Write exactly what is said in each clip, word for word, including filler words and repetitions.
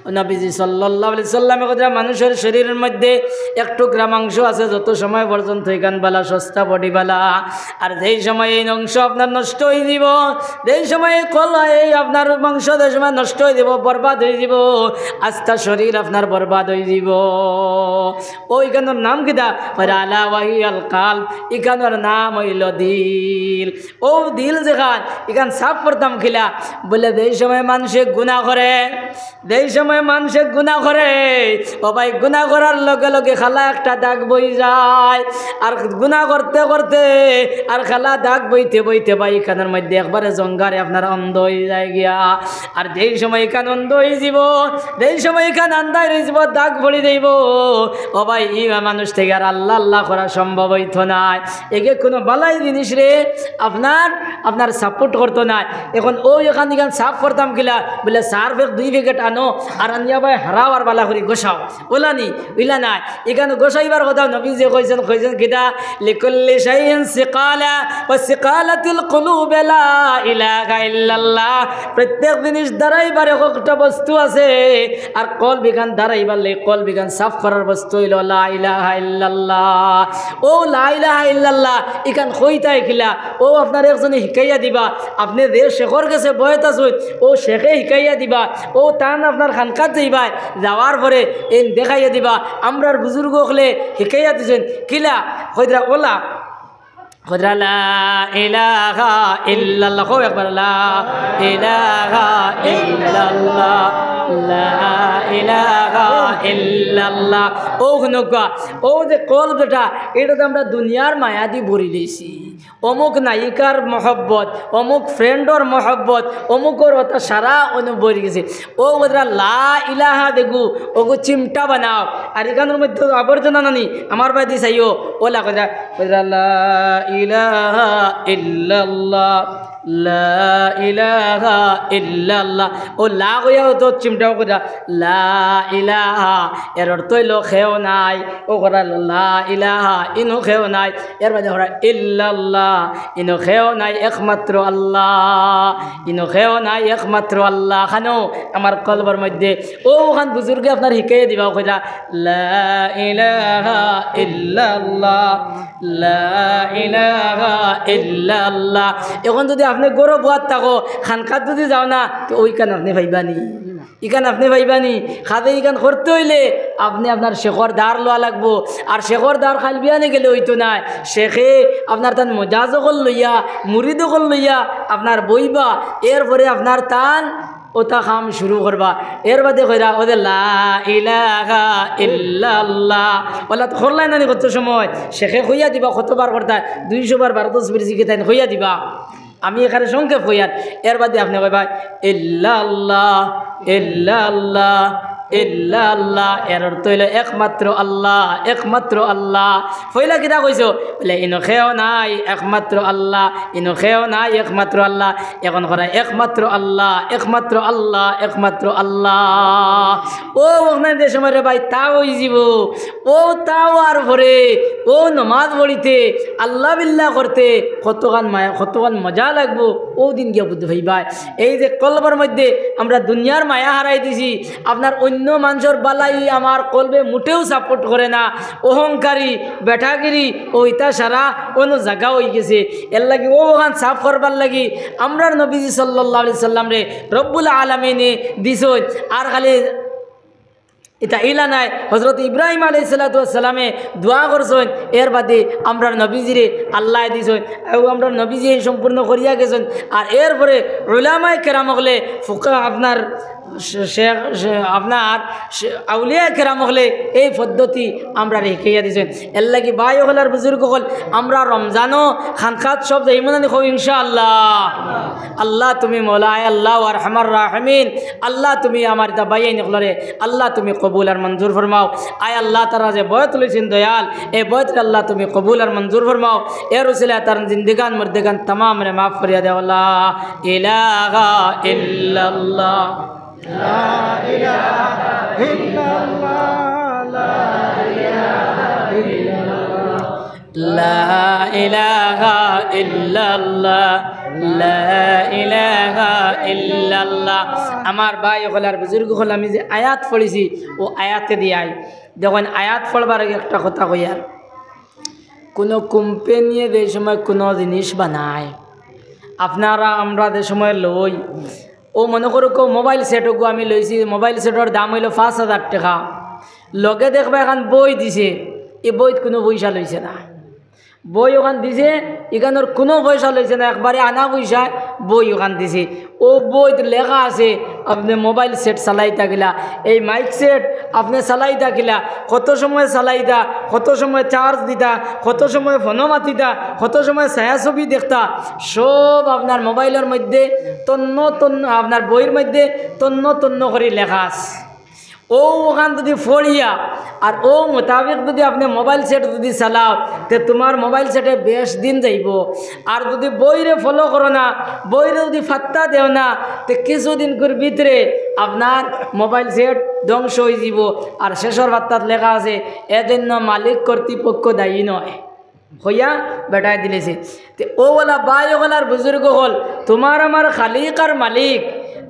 নবীজি সাল্লাল্লাহু আলাইহি সাল্লামে কইরা, মানুষর শরীরর মধ্যে এক টুকরা মাংস আছে, যত সময় পর্যন্ত ইখান বালা, সস্তা, বডি বালা, আর যেই সময় এই মাংস আপনার নষ্ট অইযিবো, যেই সময় এই কল, এই আপনার মাংস যে সময় নষ্ট অইযিবো, বরবাদ অইযিবো, আস্তা শরীর আপনার বরবাদ অইযিবো। অউ ইখানর নাম কিতা? কইরা, আলা ওয়াহিয়াল কালব, ইখানর নাম অইলো দিল। অউ দিল যেখান, ইখান সাফ করতাম কিলা? বলে, যেই সময় মানষে গুনা করে, যেই সময় মানষে গুনা করে, ও ভাই, গুনা করার লগে লগে কালা একটা দাগ বই যায়। আর গুনা করতে করতে আর কালা দাগ বইতে বইতে ভাই, ইখানর মধ্যে একবারে জঙ্গারে আপনার অন্ধ অই যায় গিয়া। আর যেই সময় ইখান অন্ধ অইযিবো, যেই সময় ইখান আন্ধাইর অইযিবো, দাগ পড়ি যাইবো, ও ভাই, ই মানুষ থাকি আর আল্লাহ আল্লাহ করা সম্ভব অইতো নায়। এগে কুনু বালাই জিনিসরে আপনার, আপনার সাপোর্ট করতো নায়। এখন অউ ইখান ইখান সাফ করতাম কিলা? বলে, সার্ফ এক দুই প্যাকেট আনো, আর আনিয়া ভাই হারাও আর বালা করি ঘষাও। অলা নি? অইলা নায়। ইখান ঘষাইবার কথা নবীজিয়ে কইছইন, কইছইন কিতা? লিকুল্লি শাইইন সিকালা ওয়া সিকালাতুল কুলুব লা ইলাহা ইল্লাল্লাহ। প্রত্যেক জিনিস দাঁড়াইবার এক একটা বস্তু আছে, আর কলব ইখান দাঁড়াইবার লাগি, কলব ইখান সাফ করার বস্তু অইলো লা ইলাহা ইল্লাল্লাহ। অউ লা ইলাহা ইল্লাল্লাহ ইখান কইতায় কিলা? অউ আপনারে একজনে হিকাইয়া দিবা। আপনে যে শেখর গেছে বওয়াত আছইন, অউ শেখে হিকাইয়া দিবা। অউ তান আপনার খানকাত যাইবায়, যাওয়ার পরে এইন দেখাইয়া দিবা। আমরার বুজুর্গ অকলে হিকাইয়া দিছইন। কিলা? কইরা অলা। কইরা লা ইলাহা ইল্লাল্লাহ। কও একবার, লা ইলাহা ইল্লাল্লাহ, লা ইলাহা ইল্লাল্লাহ। অউ হুনউক্কা, অউ যে কলব যেটা, ইটাতে আমরা দুনিয়ার মায়াদি ভরিলাইছি। অমুক নায়িকার মহব্বত, অমুক ফ্রেন্ডর মহব্বত, অমুকর অতা সারা অনু ভরিগেছে। অউ কইরা লা ইলাহা দেগু, অগু চিমটা বানাও। আর ইখানর মধ্যে আবর্জনা নানি, আমার বায়দি চাইও, অলা কইরা, কইরা লা ইলাহা ইল্লাল্লাহ, লা ইলাহা ইল্লাল্লাহ। অউ লা কইয়া অউ তো চিমটাও কইরা, লা ইলাহা, এর অর্থ অইলো কেউ নাই। অউ কইরা লা ইলাহা, ইনো কেউ নাই। এর বাদে কইরা ইল্লাল্লাহ, ইনো কেউ নাই একমাত্র আল্লাহ, ইনো কেউ নাই একমাত্র আল্লাহ। খানো আমার কলবর মধ্যে অউ অখান বুজুর্গে আপনার হিকাইয়া দিবা, কইরা লা ইলাহা ইল্লাল্লাহ, লা ইলাহা ইল্লাল্লাহ। এখন যদি আপনে ঘরো বওয়াত থাকো, খানকাত যদি যাও না, তে অউ ইখান আপনে পাইবা নি? ইখান আপনে পাইবা নি? কাজে ইখান করতে অইলে আপনে আপনার শেখর ধার লওয়া লাগবো। আর শেখর ধার খালি বিয়ানে গেলে অইতো নায়। শেখে আপনার তান মজাজ অকল লইয়া, মুরিদ অকল লইয়া আপনার বইবা, এরপরে আপনার তান অতা কাম শুরু করবা। এর বাদে কইরা, অউ যে লা ইলাহা ইল্লাল্লাহ, অলা তো করলায় নানি কত সময়, শেখে কইয়া দিবা কতবার করতায়, দুইশো বার, বারো দশ বার জিকির তাইন কইয়া দিবা। আমি এখানে সংক্ষেপ কইয়ার, এর বাদে আপনে কইবা, ইল্লাল্লাহ, ইল্লাল্লাহ, ইল্লাল্লাহ। এর অর্থ অইলো একমাত্র আল্লাহ, একমাত্র আল্লাহ। পয়লা কিতা কইছো? বলে, ইনো কেউ নাই, একমাত্র আল্লাহ। ইনো কেউ নাই, একমাত্র আল্লাহ। এখন কইরা, একমাত্র আল্লাহ, একমাত্র আল্লাহ, একমাত্র আল্লাহ। অউ অখান যে সময় রে ভাই, তা অইযিবো। অউ তা অওয়ার পরে, অউ নমাজ পড়িতে, আল্লাহ বিল্লাহ করতে কতখান মায়া, কতখান মজা লাগবো, অউ দিন গিয়া বুঝতে পাইবায়। এই যে কলবর মধ্যে আমরা দুনিয়ার মায়া হারাই দিছি, আপনার অইন্য মানষর বালাই আমার কলবে মুটেও সাপোর্ট করে না, অহংকারী, বেটাগিরি, অউ ইতা সারা অইন্য জাগা অইগেছে। এরলাগি অউ অখান সাফ করবার লাগি আমরার নবীজি সাল্লাল্লাহু আলাইহি সাল্লামরে রব্বুল আলামিনে দিছইন। আর খালি ইতা ইলা নায়, হজরত ইব্রাহিম আলাইহিস সালাতু ওয়াস সালামে দোয়া করছইন, এর বাদে আমরার নবীজিরে আল্লায় দিছইন, এবং আমরার নবীজিয়ে সম্পূর্ণ করিয়া গেছইন। আর এরপরে উলামায়ে কেরাম অকলে, ফুকা-, আপনার শে-, শেখ, শে-, আপনার শে-, আউলিয়ায়ে কেরাম অকলে এই পদ্ধতি আমরারে হিকাইয়া দিছইন। এরলাগি ভাই অকল আর বুজুর্গ অকল, আমরা রমজানো খানকাত সব যাইমু নানি, কও ইনশাআল্লাহ। আল্লাহ তুমি মওলা, আয় আল্লাহ আরহামার রাহিমিন, আল্লাহ তুমি আমার ইতা ভাইয়াইন অকলরে আল্লাহ তুমি কবুল আর মঞ্জুর ফরমাও। আয় আল্লাহ, তারা যে বয়াত লইছইন দয়াল, এই বয়াতরে আল্লাহ তুমি কবুল আর মঞ্জুর ফরমাও। এর উসিলায় তার জিন্দেগান মুর্দেগান তামামরে মাফ করিয়া দেও। লা ইলাহা ইল্লাল্লাহ। لا إله إلا الله، لا إله إلا الله. لا إله إلا الله، লা ইলাহা ইল্লাল্লাহ। আমার ভাই অকল আর বুজুর্গ অকল, আমি যে আয়াত পড়ছি, অউ আয়াতে দিয়াই দেখইন, আয়াত পড়বার আগে একটা কথা কইয়ার, কুনু কোম্পানিয়ে যে সময় কুনু জিনিস বানায়, আপনারা আমরা যে সময় লই, অউ মনো করউক্কা মোবাইল সেট অগু আমি লইছি, মোবাইল সেটর দাম অইলো পাঁচ হাজার টেকা, লগে দেখবা একখান বই দিছে, ই বইত কুনু পয়সা লইছে না। বই অখান দিছে, ইখানর কুনু পয়সা লইছে না, একবারে আনা পয়সায় বই অখান দিছে। অউ বইত লেখা আছে, আপনে মোবাইল সেট চালাইতা কিলা, এই মাইক সেট আপনে চালাইতা কিলা, কত সময় চালাইতা, কত সময় চার্জ দিতা, কত সময় ফোনো মাতিতা, কত সময় ছায়াছবি দেখতা, সব আপনার মোবাইলর মধ্যে তন্ন তন্ন, আপনার বইর মধ্যে তন্ন তন্ন করি লেখা আছে। অউ অখান যুদি পড়িয়া আর অউ মোতাবেক যুদি আপনে মোবাইল সেট যুদি চালাও, তে তুমার মোবাইল সেটে বেশ দিন যাইবো। আর যুদি বইরে ফলো করো না, বইরে যুদি পাত্তা দেও না, তে কিছুদিনকুর ভিতরে আপনার মোবাইল সেট ধ্বংস অইযিবো। আর শেষর পাত্তাত লেখা আছে, এজন্য মালিক কর্তৃপক্ষ দায়ী নয়। কইয়া বেটায় দিলাইছে। তে অউ অলা ভাই অকল আর বুজুর্গ অকল, তুমার আমার খালিক আর মালিক,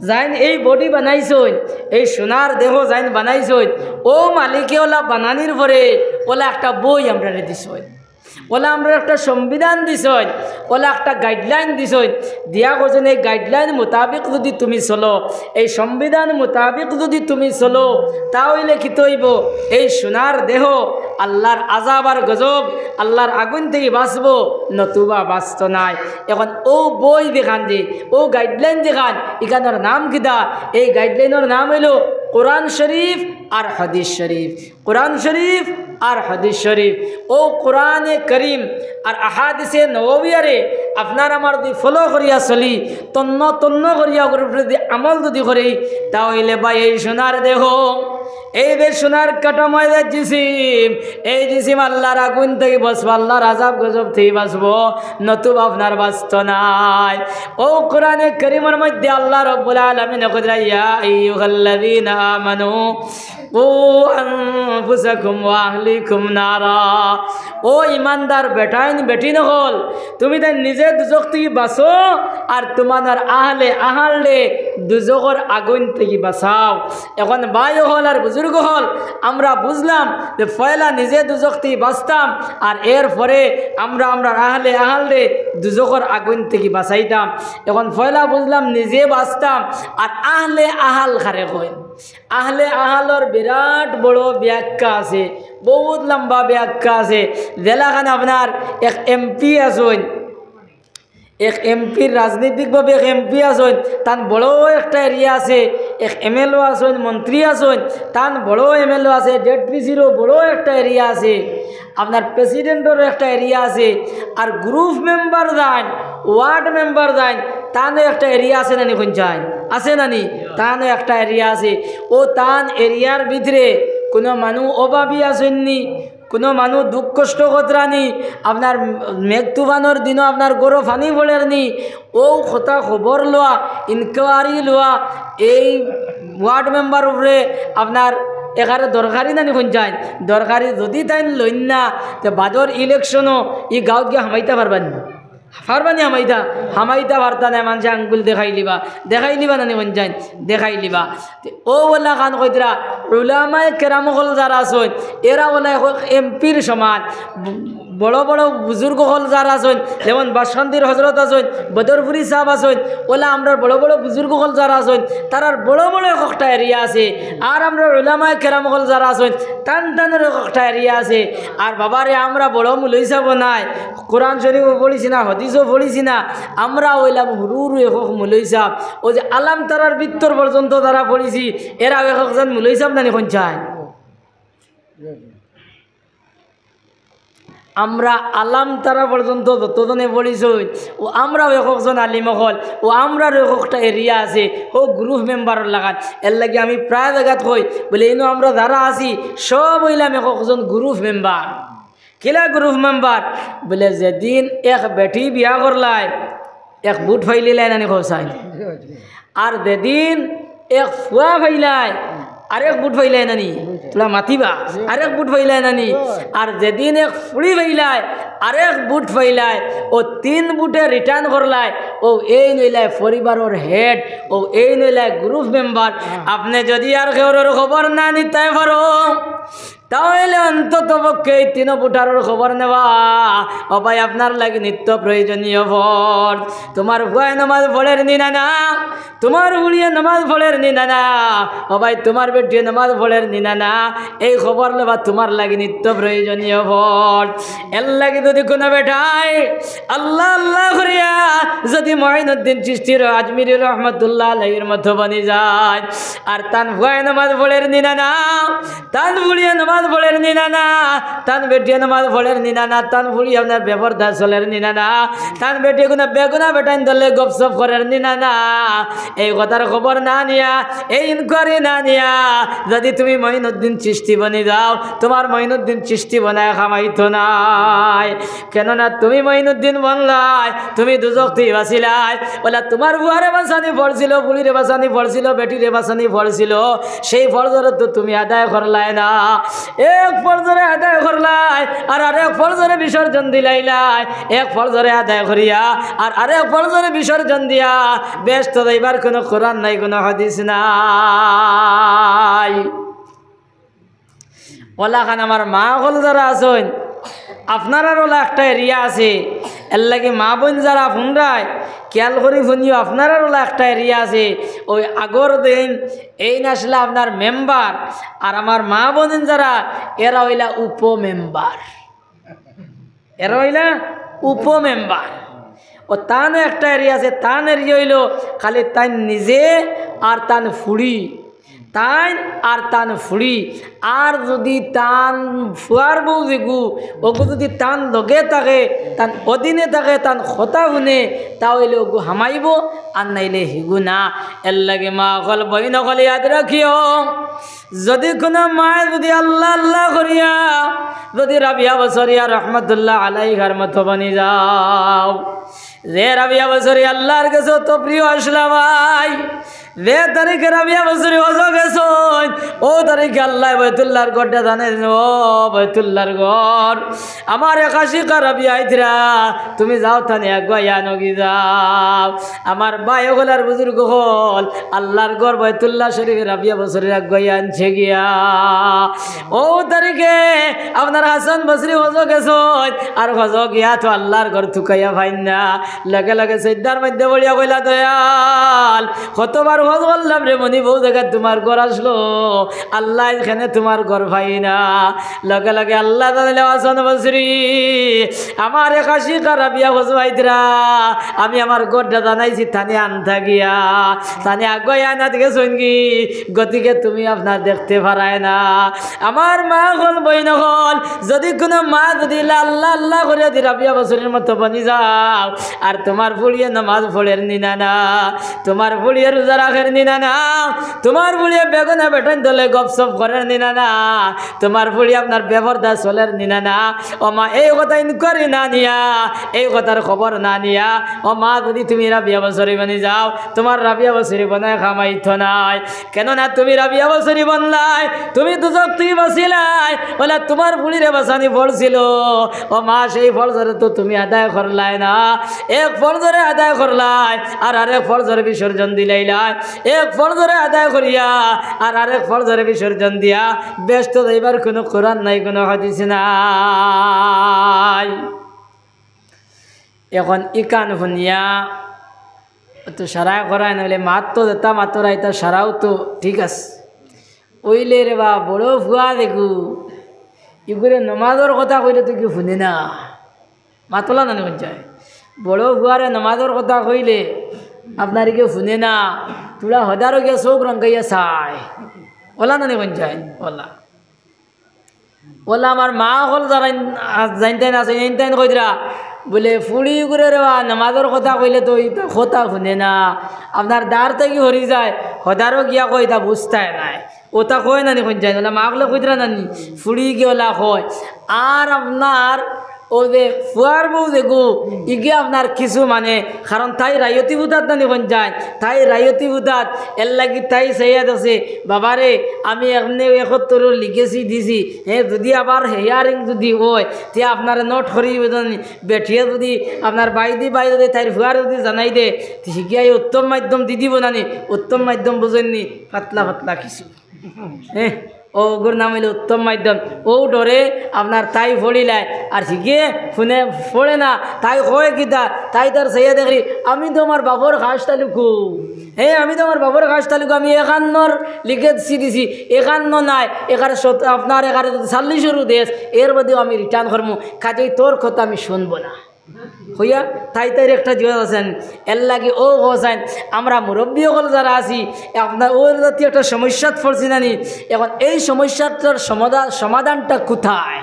যেইন এই বডি বানাইছইন, এই সোনার দেহ যেইন বানাইছইন, অউ মালিকে অলা বানানির পরে অলা একটা বই আমরারে দিছইন, অলা আমরারে একটা সংবিধান দিছইন, অলা একটা গাইডলাইন দিছইন, দিয়া কইছইন, এই গাইডলাইন মোতাবেক যুদি তুমি চলো, এই সংবিধান মোতাবেক যুদি তুমি চলো, তা অইলে কিতা অইবো? এই সোনার দেহ আল্লার আযাব আর গজব, আল্লার আগুইন থাকি বাঁচবো, নতুবা বাঁচতো নায়। এখন অউ বই যেখান যে, অউ গাইডলাইন যেখান, ইখানর নাম কিতা? এই গাইডলাইনর নাম অইলো কোরআন শরীফ আর হাদিস শরীফ। কোরআন শরীফ আর হাদিস শরীফ। অউ কোরআনে করিম আর আহাদিসে নববিয়ারে আপনার আমার যুদি ফলো করিয়া চলি, তন্ন তন্ন করিয়া অগুর উপরে যুদি আমল যুদি করি, তা অইলে ভাই এই সোনার দেহ, এই যে সোনার কাঠামো, এই যে জিসিম, এই জিসিম আল্লার আগুইন থাকি বাঁচবো, আল্লার আযাব গজব থাকি বাঁচবো, নতুবা আপনার বাঁচতো নায়। অউ কোরআনে করিমর মধ্যে আল্লাহ রাব্বুল আলামিন কইরা, ইয়া আইয়ুহাল্লাযীনা আমানু কু আনফুসাকুম ওয়া আহলিকুম নারা। ও ইমানদার বেটাইন বেটিন অকল, তুমি তাইন নিজে দুজখ থাকি বাঁচো, আর তুমার আহলে আহালরে দুজখর আগুইন থাকি বাঁচাও। এখন ভাই অকল আর বুজুর্গ অকল, আমরা বুঝলাম যে পয়লা নিজে দুজখ থাকি বাঁচতাম, আর এরপরে আমরা আমরার আহলে আহালরে দুজখর আগুইন থাকি বাঁচাইতাম। এখন পয়লা বুঝলাম নিজে বাঁচতাম, আর আহলে আহাল কারে কইন? আহলে আহালর বিরাট বড় ব্যাখ্যা আছে, বউত লম্বা ব্যাখ্যা আছে। যেলাখান আপনার এক এমপি আছইন, এক এমপির রাজনৈতিকভাবে এক এমপি আছইন, তান বড় একটা এরিয়া আছে, এক এমএলএ আছইন, মন্ত্রী আছইন, তান বড় এমএলএ আছে, জেডপিসিরও বড় একটা এরিয়া আছে। আপনার প্রেসিডেন্টরও একটা এরিয়া আছে, আর গ্রুপ মেম্বার যেইন, ওয়ার্ড মেম্বার যেইন, তানও একটা এরিয়া আছে নানি, কইন চাইন? আছে নানি? তানও একটা এরিয়া আছে। অউ তান এরিয়ার ভিতরে কুনু মানুষ অভাবী আছইন নি, কুনু মানুষ দুখ কষ্ট কররা নি, আপনার মেঘ তুফানর দিনও আপনার ঘরো পানি পড়ের নি, অউ কথা খবর লওয়া, ইনকোয়ারি লওয়া, এই ওয়ার্ড মেম্বার উপরে আপনার একেবারে দরকারি নানি, কইন চাইন? দরকারি। যুদি তাইন লইন না, তে বাদর ইলেকশনো ই গাঁওত গিয়া হামাইতা পারবা নি? পারবা নি হামাইতা? হামাইতা পারতা নায়, মানষে আঙ্গুল দেখাইলিবা, দেখাইলিবা নানি, কইন চাইন? দেখাইলিবা। তে অউ অলাখান কইতরা, উলামায়ে কেরাম অকল যারা আছইন, এরা অলা এমপির সমান। বড় বড় বুজুর্গ অকল যারা আছইন, যেমন বাসকান্দির হজরত আছইন, বদরপুরি সাব আছইন, অলা আমরার বড় বড় বুজুর্গ অকল যারা আছইন, তারার বড় বড় একটা এরিয়া আছে। আর আমরার উলামায়ে কেরাম অকল যারা আছইন, তান তানর একটা এরিয়া আছে। আর বাবারে, আমরা বড় মুলই সাবও নায়, কোরআন শরীফও পড়ছি না, হাদিসও পড়ছি না, আমরা অইলাম হুরু হুরু একক মুলই সাব। অউ যে আলাম তারার ভিতর পর্যন্ত যারা পড়ছি, এরাও একজন মুলই সাব নানি, কইন চাইন? আমরা আলাম তারা পর্যন্ত যতজনে পড়ছি, অউ আমরাও একজন আলিম অকল, অউ আমরারও একটা এরিয়া আছে, অউ গ্রুপ মেম্বারর লাখান। এরলাগি আমি প্রায় জাগাত কই, বুলে, ইনো আমরা যারা আছি, সব অইলাম একজন গ্রুপ মেম্বার। কিলা গ্রুপ মেম্বার? বুলে, যেদিন এক বেটি বিয়া করলায়, এক ভুট পাইলিলায় নানি, কইন চাইন? আর যেদিন এক ফুয়া পাইলায়, আরেক বুট পাইলায় না নি? তুলা মাতিবা, আরেক বুট পাইলায় না নি? আর যেদিন এক ফুড়ি পাইলায়, আরেক বুট পাইলায়, অউ তিন বুটে return করলায়, অউ এইন অইলায় পরিবারর head, অউ এইন অইলায় group member। আপনে যুদি আর কেউরর খবর না নিতায় পারো, তা অইলে অন্তত পক্ষে এই তিনো বুটারর খবর নেওয়া, ও ভাই, আপনার লাগি নিত্য প্রয়োজনীয় ফরজ। তুমার ফুয়ায় নামাজ পড়ের নি না না? তুমার ফুড়িয়ে নামাজ পড়ের নি না না? ও ভাই, তুমার বেটিয়ে নামাজ পড়ের নি না না? এই খবর লওয়া তুমার লাগি নিত্য প্রয়োজনীয় ফরজ। এর লাগি যুদি কুনু বেটায় আল্লাহ আল্লাহ করিয়া যুদি মঈনুদ্দিন চিশতি আজমিরি রহমতুল্লাহ আলাইহির মতো বনি যায়, আর তান ফুয়ায় নামাজ পড়ের নি না না, তান ফুড়িয়ে নামাজ পড়ের নি না না, তান বেটিয়ে নামাজ পড়ের নি না না, তান ফুড়ি আপনার বেপর্দা চলের নি না না, তান বেটিয়ে কুনু বেগুনা বেটাইন দলে গপসপ করের নি না না, এই কথার খবর না নিয়া, এই inquiry না নিয়া যুদি তুমি মঈনুদ্দিন চিশতি বনি যাও, তুমার মঈনুদ্দিন চিশতি বনায় কামাইতো নায়। কেননা তুমি মঈনুদ্দিন বনলায়, তুমি দুজখ থাকি বাচিলায়। অলা তুমার ফুয়ারে বাচানি পড়ছিল, ফুড়িরে বাচানি পড়ছিল, বেটিরে বাচানি পড়ছিল, সেই ফরজরে তো তুমি আদায় করলায় না। এক ফরজরে আদায় করলায়, আর আরেক ফরজরে বিসর্জন দিলাইলায়। এক ফরজরে আদায় করিয়া আর আরেক ফরজরে বিসর্জন দিয়া বেহেস্তো যাইবার কুনু কোরআন নাই, কুনু হাদিস নাই। অলাখান আমার মা অকল যারা আছইন, আপনারার অলা একটা area আছে, এর লাগি মা বইন যারা হুনরায়, খিয়াল করি হুনিও, আপনারার অলা একটা area আছে, অউ আগর দিন এইন আছলা আপনার member, আর আমার মা বইন যারা, এরা অইলা উপ member। এরা অইলা উপ member। অউ তানও একটা area আছে, তান area অইলো খালি তাইন নিজে আর তান ফুড়ি, তাইন আর তান ফুড়ি। আর যুদি তান ফুয়ার বউ যেগু, অগু যুদি তান লগে থাকে, তান অধীনে থাকে, তান কথা হুনে, তা অইলে অগু হামাইবো, আর নাইলে হিগু না। এর লাগি মা অকল, বইন অকল, ইয়াদ রাখিও, যুদি কুনু মায় যুদি আল্লাহ আল্লাহ করিয়া যুদি রাবিয়া বসরিয়া রহমতুল্লাহ আলাইহার মতো বনি যাও, যে রাবিয়া বসরি আল্লাহর গেছে অত প্রিয় আছলা ভাই, যে তারিখে রাবিয়া বসরি হজো গেছইন, অউ তারিখে আল্লায় বাইতুল্লাহর ঘরটা জানে, ও বাইতুল্লাহর ঘর, আমার এক আশিকা রাবিয়া আইতরা, তুমি যাও তানে আগুয়াইয়া আনোগি যাও। আমার ভাই অকল আর বুজুর্গ অকল, আল্লাহর ঘর বাইতুল্লাহ শরীফে রাবিয়া বসরির আগুয়াইয়া আনছে গিয়া। অউ তারিখে আপনার হাসান বসরি হজো গেছইন, আর হজো গিয়া তো আল্লাহর ঘর তুকাইয়া পাইন না। লগে লগে সইজদার মধ্যে পড়িয়া কইলা, দয়াল, কতবার হজ করলাম রে মনিব, অউ জাগাত তুমার ঘর আছলো, আল্লাহ, ইখানে তুমার ঘর পাই না। লগে লগে আল্লাহ জানাইলা, হাসান বসরি, আমার এক আশিকা রাবিয়া হজো আইতরা, আমি আমার ঘরটা জানাইছি তানে আনতা গিয়া, তানে আগুয়াইয়া আনাত গেছইন গি, গতিকে তুমি আপনার দেখতে পারায় না। আমার মা অকল, বইন অকল, যুদি কুনু মা যুদি আল্লাহ আল্লাহ করিয়া যুদি রাবিয়া বসরির মতো বনি যাও, আর তুমার ফুড়িয়ে নামাজ পড়ের নি না না, তুমার ফুড়িয়ে রোজা রাখের নি না না, তুমার ফুড়িয়ে বেগুনা বেটাইন দলে গপসপ করের নি না না, তুমার ফুড়ি আপনার বেপর্দা চলের নি না না, ও মা, এই কথা inquiry না নিয়া, এই কথার খবর না নিয়া, ও মা, যুদি তুমি রাবিয়া বসরি বনি যাও, তুমার রাবিয়া বসরি বনায় কামাইতো নায়। কেননা তুমি রাবিয়া বসরি বনলায়, তুমি দুজখ থাকি বাচিলায়, অলা তুমার ফুড়িরে বাচানি পড়ছিল। ও মা, সেই ফরজরে তো তুমি আদায় করলায় না। এক ফরজরে আদায় করলায়, আর আরেক ফরজরে বিসর্জন দিলাইলায়। এক ফরজরে আদায় করিয়া আর আরেক ফরজরে বিসর্জন দিয়া বেহেস্তো যাইবার কুনু কোরআন নাই, কুনু হাদিস নাই। এখন ইখান হুনিয়া তো সারায় করায়, নাইলে মাত তো যেতা মাতরায় ইতা সারাও তো ঠিক আছে। অইলে রে বা, বড় ফুয়া দেখু, ইগুরে নমাজর কথা কইলে তো কেউ হুনে না। মাত অলা না নি কইন চাই? বড় ফুয়ারে নমাজর কথা কইলে আপনার কেউ হুনে না। তুরা হদারো গিয়া চউখ রঙাইয়া চায়। অলা না নি কইন চাই? অলা। অলা আমার মা অকল যারা ইন-, আ, জানতাইন আছে, ইনতাইন কইতরা। বুলে, ফুড়ি ইগুরে রে বা, নমাজর কথা কইলে তো ইতা কথা হুনে না। আপনার দার থাকি হরি যায়, হদারো গিয়া কয়, ইতা বুঝতায় নায়। অতা কয় না নি কইন চাই? অলা মা অকলে কইতরা না নি? ফুড়ি গিয়া অলা কয়। আর আপনার অউ যে ফুয়ার বউ যেগু, ইগে আপনার কিছু মানে, কারণ তাই রায়তি বুদাত নানি কইন যায়, তাই রায়তি বুদাত, এরলাগি তাই চাইয়া দেখছে, বাবারে, আমি এমনে একাত্তরর legacy দিছি, হে, যুদি আবার hearing যুদি অয়, তে আপনারে note করি দিবো জানি, বেটিয়ে যুদি আপনার বাইদি বাই যুদি তাইর ফুয়ারে যুদি জানাই দে, তে হিগিয়ায় উত্তম মাধ্যম দি দিবো নানি, উত্তম মাধ্যম বুঝইন নি, পাতলা পাতলা কিছু। হ্যাঁ, অগুর নাম অইলো উত্তম মাধ্যম। অউ ডরে আপনার তাই পড়িলায়, আর হিগে ফোনে পড়ে না। তাই কয় কিতা, তাই তার চাইয়া দেখি, আমি তো আমার বাপর খাস তালুকু। হ্যাঁ, আমি তো আমার বাপর খাস তালুকু, আমি একান্নর legacy দিছি, একান্ন নায়, এগারো শত, আপনার এগারো চল্লিশরও দেশ, এর বাদেও আমি return করমু, কাজেই তোর কথা আমি শুনবো না। কইয়া তাই তাইর একটা জিওয়াজ আছেন, এরলাগি অউ হোসেন, আমরা মুরব্বি অকল যারা আছি, আপনার অউ জাতীয় একটা সমস্যাত পড়ছি নানি। এখন এই সমস্যাটার সমাধা-, সমাধানটা কোথায়?